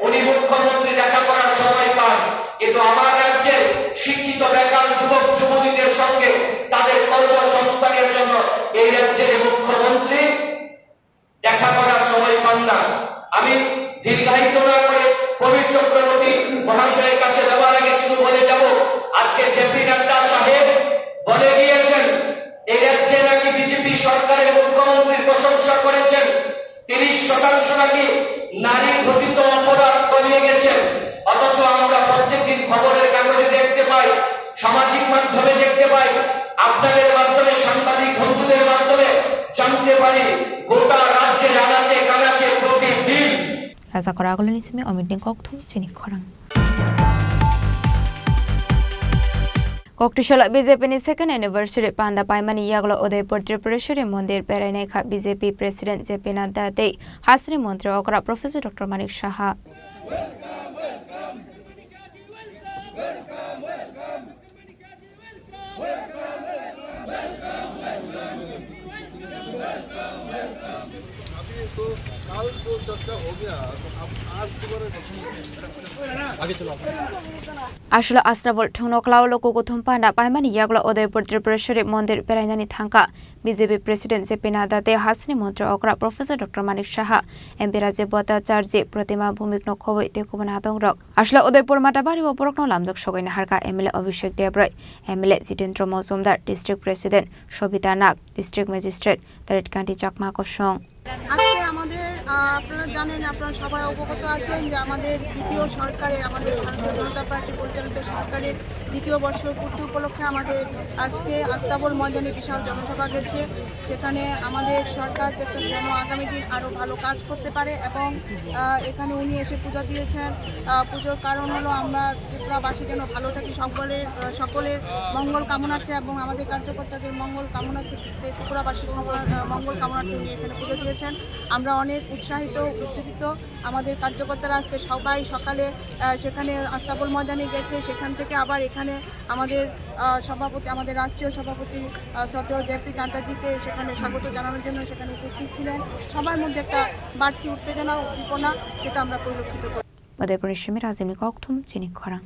উনি মুখ্যমন্ত্রী দেখা করার সময় পান, কিন্তু আমার রাজ্যের শিক্ষিত বেকার যুবক যুবতীদের সঙ্গে তাদের কর্মসংস্থানের জন্য এই রাজ্যের মুখ্যমন্ত্রী দেখা করার সময় পান না। আমি দীর্ঘায়িত না করে প্রবীর চক্রবর্তী মহাশয়ের কাছে যাওয়ার আগে শুধু বলে যাব, আজকে জেপি নাড্ডা সাহেব বলে গিয়েছেন, এই রাজ্যে নাকি বিজেপি সরকারের মুখ্যমন্ত্রীর প্রশংসা করেছেন, তিরিশ শতাংশ নাকি নারী ঘটিত অপরাধ কমিয়ে গেছে। অথচ আমরা প্রত্যেকদিন খবরের কাগজে দেখতে পাই, সামাজিক মাধ্যমে দেখতে পাই, আপনাদের মাধ্যমে, সাংবাদিক বন্ধুদের মাধ্যমে জানতে পারি, গোটা রাজ্যে আনাচে কানাচে প্রতিদিন। Raja khorang agulini simi omitni kokthum chini khorang. Oktishala B J P ni second anniversary panda paimani yagulo Udaipur Tripureshwari Mondir berainai kha B J P President J P Nadda tei Hasini Montri okra Professor Doctor Manik Saha. Aswla Astabul thwngno klao loko kuthum panda paimani yagulo Udaipur Tripureshwari Mondir berainani thangkha B J P President J P Nadda tei Hasini Montri okra Professor Doctor Manik Saha, M P Rajiv Bhattacharjee, Pratima Bhumik no khobwi tei kubun adongrok. Aswla Udaipur Matabari o borokno lamjak sogwi naharkha M L A Abhishek Debrai, M L A Jitendra Mojumdar, District President Sobita Nag, District Magistrate Tarit Kanti Chakma kosong. আজকে আমাদের, আহ, আপনারা জানেন, আপনারা সবাই অবগত আছেন যে আমাদের দ্বিতীয় সরকারের, আমাদের ভারতীয় জনতা পার্টি পরিচালিত সরকারের দ্বিতীয় বর্ষপূর্তি উপলক্ষে আমাদের আজকে আস্তাবল ময়দানে বিশাল জনসভা গেছে। সেখানে আমাদের সরকার যাতে যেন আগামী দিন আরও ভালো কাজ করতে পারে এবং, আহ, এখানে উনি এসে পূজা দিয়েছেন। আহ, পুজোর কারণ হলো আমরা ত্রিপুরাবাসী যেন ভালো থাকি, সকলের, আহ, সকলের মঙ্গল কামনার্থে এবং আমাদের কার্যকর্তাদের মঙ্গল কামনার্থে, ত্রিপুরাবাসীর কামনা-, আহ, মঙ্গল কামনার্থে উনি এখানে পুজো দিয়েছেন। আমরা অনেক উৎসাহিত, উদ্দীপিত। আমাদের কার্যকর্তারা আজকে সবাই সকালে, আহ, সেখানে আস্তাবল ময়দানে গেছে, সেখান থেকে আবার এখানে আমাদের, আহ, সভাপতি, আমাদের রাষ্ট্রীয় সভাপতি, আহ, শ্রদ্ধেয় জে পি নাড্ডাজিকে সেখানে স্বাগত জানানোর জন্য সেখানে উপস্থিত ছিলেন। সবার মধ্যে একটা বাড়তি উত্তেজনা, উদ্দীপনা, সেটা আমরা পরিলক্ষিত করি। Udaipurni simi Rajimni kokthum chini khorang.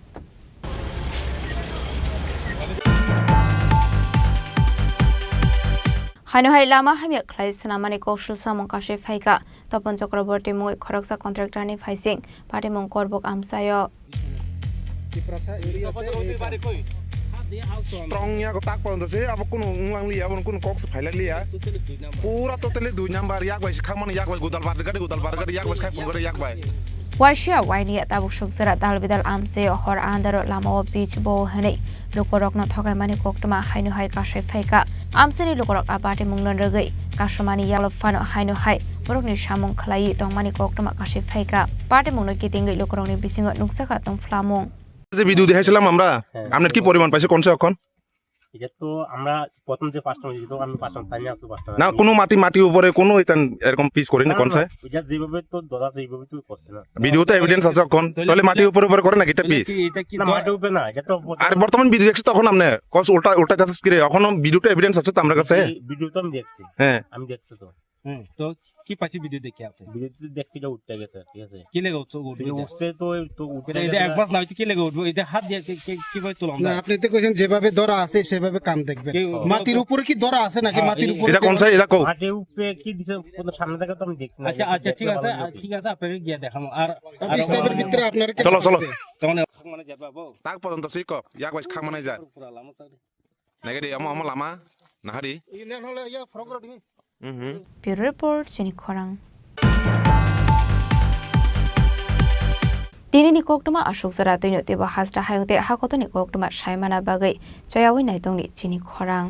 Haino hai lama hamya khlai swnamani kok sulsamung kasui phaikha. Topon Chakraborty mungwi khoroksa contractor ni phaising patimung Korbuk amchaio. Strong ya ko tak pon se abo kunu unglang liya, abo kunu kok se phailak liya. Pura totally dui number yak bai se khakmani yak bai gudal bar gadi gudal bar gadi yak bai se khakmani gadi yak bai. Waisa waini tabuk sukjara dal bidal amse hor andaro lamao pitch bo hwnwi lukurokno thokaimani koktwma haino hai kasai phaikha. Amsini lukurok a patimungno rwgwi kasumani yalo phano haino hai borokni samung khlaiwi tongmani koktwma kasai phaikha. Patimungno kitingwi lukurokni bisingo nukjakha tongphlamung. যে ভিডিও দেখাইছিলাম আমরা, হ্যাঁ। আপনার কি পরিমাণ পাইছে কোন সে এখন? এটা তো আমরা প্রথম যে পাঁচটা হয়েছে, তো আমি পাঁচটা পাইনি, আসলে পাঁচটা না, পাইনি। কোনো মাটি, মাটি উপরে কোনো এতান এরকম পিস করেনি না, কোন না, সে? এটা যেভাবে তো ধরা আছে, এইভাবে তো করছে না। ভিডিও তো এভিডেন্স আছে এখন, তাহলে তাহলে মাটি এটা উপরে উপরে করে নাকি এটা এটা পিস? কি, এটা কি না, ধর- মাটি উপরে না, এটা তো আর বর্তমান ভিডিও দেখছি তখন আপনি কস উল্টা, উল্টা চাষেস কিরে, এখনো ভিডিও তো এভিডেন্স আছে তো আমার কাছে। এই ভিডিও তো আমি দেখছি। হ্যাঁ। আমি দেখছি তো। হুম, তো কি পাইছি ভিডিও দেখে আপনি? ভিডিও তো দেখছি এটা উঠতে গেছে, ঠিক আছে? কি লেগে উঠছে, উঠবে কিন্তু এটা? উঠছে তো, তো উঠতে এটা, গেছে এটা না। একবার না হইতে কি লেগে উঠবে? এটা হাত দিয়ে কি, কি, কিভাবে তুললাম না, না? আপনি তো কইছেন যেভাবে ধরা আছে সেভাবে কাম দেখবেন। কি, মাটির উপরে কি ধরা আছে নাকি হ্যাঁ, মাটির এই উপরে এটা কোন ধরা সাইড? এটা কো? মাটির উপরে কি দিছে? কোনো সামনে থেকে তো আমি দেখছি না। আচ্ছা, এটা আচ্ছা, দেখলে ঠিক ভালো আছে, হতো। ঠিক আছে, আপনাকে গিয়ে দেখাবো। আর, আর স্টাফের ভিতরে আপনারা কি চলো, চলো। তখন মানে যাবে, বাবু। তাক পর্যন্ত শিক্ষক, yak bai khakmani jar. পুরা লামো sir. Nagadi, amo, amo lama, nahari. Ini hole ya program ini. Mhm. Bureau Report, chini khorang. Tinini koktwma aswk jora twino teibo hasta hayung tei hakotoni koktwma saimana bagwi chayawi naitongni chini khorang.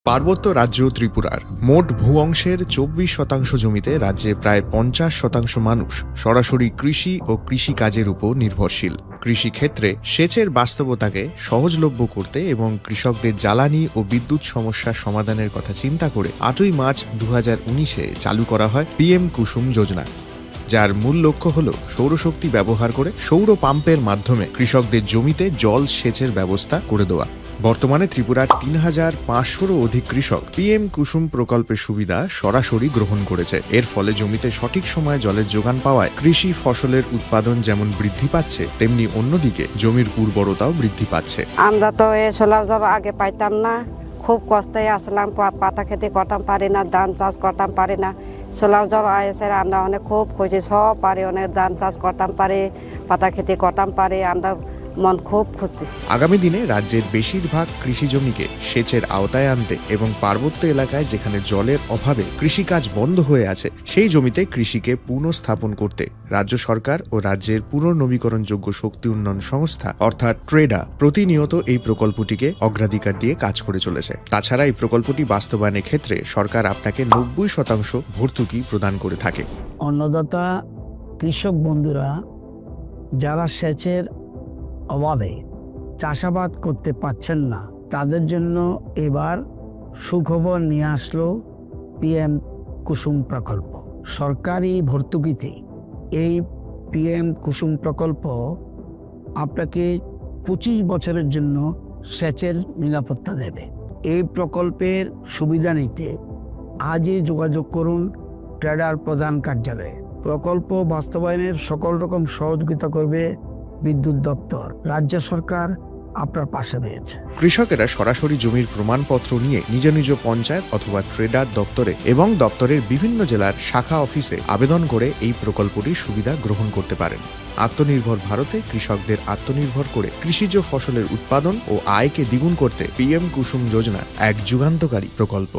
পার্বত্য রাজ্য ত্রিপুরার মোট ভূ অংশের চব্বিশ শতাংশ জমিতে রাজ্যে প্রায় পঞ্চাশ শতাংশ মানুষ সরাসরি কৃষি ও কৃষিকাজের উপর নির্ভরশীল। কৃষিক্ষেত্রে সেচের বাস্তবতাকে সহজলভ্য করতে এবং কৃষকদের জ্বালানি ও বিদ্যুৎ সমস্যা সমাধানের কথা চিন্তা করে আটই মার্চ দু হাজার উনিশে চালু করা হয় পিএম কুসুম যোজনা, যার মূল লক্ষ্য হল সৌরশক্তি ব্যবহার করে সৌর পাম্পের মাধ্যমে কৃষকদের জমিতে জল সেচের ব্যবস্থা করে দেওয়া। বর্তমানে ত্রিপুরার তিন হাজার পাঁচশোরও অধিক কৃষক পিএম কুসুম প্রকল্পের সুবিধা সরাসরি গ্রহণ করেছে। এর ফলে জমিতে সঠিক সময়ে জলের যোগান পাওয়ায় কৃষি ফসলের উৎপাদন যেমন বৃদ্ধি পাচ্ছে, তেমনি অন্যদিকে জমির উর্বরতাও বৃদ্ধি পাচ্ছে। আমরা তো এই সোলার জল আগে পাইতাম না, খুব কষ্টে আসলাম, পা-, পাতা খেতে করতাম পারি না, ধান চাষ করতাম পারি না। সোলার জল আইসে আমরা অনেক খুব খুশি, সব পারি, অনেক ধান চাষ করতাম পারি, পাতা খেতে করতাম পারি। আমরা মন খুব খুশি। আগামী দিনে রাজ্যের বেশিরভাগ কৃষি জমিকে সেচের আওতায় আনতে এবং পার্বত্য এলাকায় যেখানে জলের অভাবে কৃষিকাজ বন্ধ হয়ে আছে, সেই জমিতে কৃষিকে পুনঃস্থাপন করতে রাজ্য সরকার ও রাজ্যের পুনর্নবীকরণযোগ্য শক্তি উন্নয়ন সংস্থা অর্থাৎ ট্রেডা প্রতিনিয়ত এই প্রকল্পটিকে অগ্রাধিকার দিয়ে কাজ করে চলেছে। তাছাড়া এই প্রকল্পটি বাস্তবায়নের ক্ষেত্রে সরকার আপনাকে নব্বই শতাংশ ভর্তুকি প্রদান করে থাকে। অন্নদাতা কৃষক বন্ধুরা যারা সেচের অভাবে চাষাবাদ করতে পারছেন না, তাদের জন্য এবার সুখবর নিয়ে আসলো পিএম কুসুম প্রকল্প। সরকারি ভর্তুকিতে এই পিএম কুসুম প্রকল্প আপনাকে পঁচিশ বছরের জন্য সেচের নিরাপত্তা দেবে। এই প্রকল্পের সুবিধা নিতে আজই যোগাযোগ করুন ট্রেডার প্রধান কার্যালয়ে। প্রকল্প বাস্তবায়নের সকল রকম সহযোগিতা করবে বিদ্যুৎ দপ্তর। রাজ্য সরকার আপনার পাশে রয়েছে। কৃষকেরা সরাসরি জমির প্রমাণপত্র নিয়ে নিজ নিজ পঞ্চায়েত অথবা ট্রেডার দপ্তরে এবং দপ্তরের বিভিন্ন জেলার শাখা অফিসে আবেদন করে এই প্রকল্পটির সুবিধা গ্রহণ করতে পারেন। আত্মনির্ভর ভারতে কৃষকদের আত্মনির্ভর করে কৃষিজ ফসলের উৎপাদন ও আয়কে দ্বিগুণ করতে পিএম কুসুম যোজনা এক যুগান্তকারী প্রকল্প।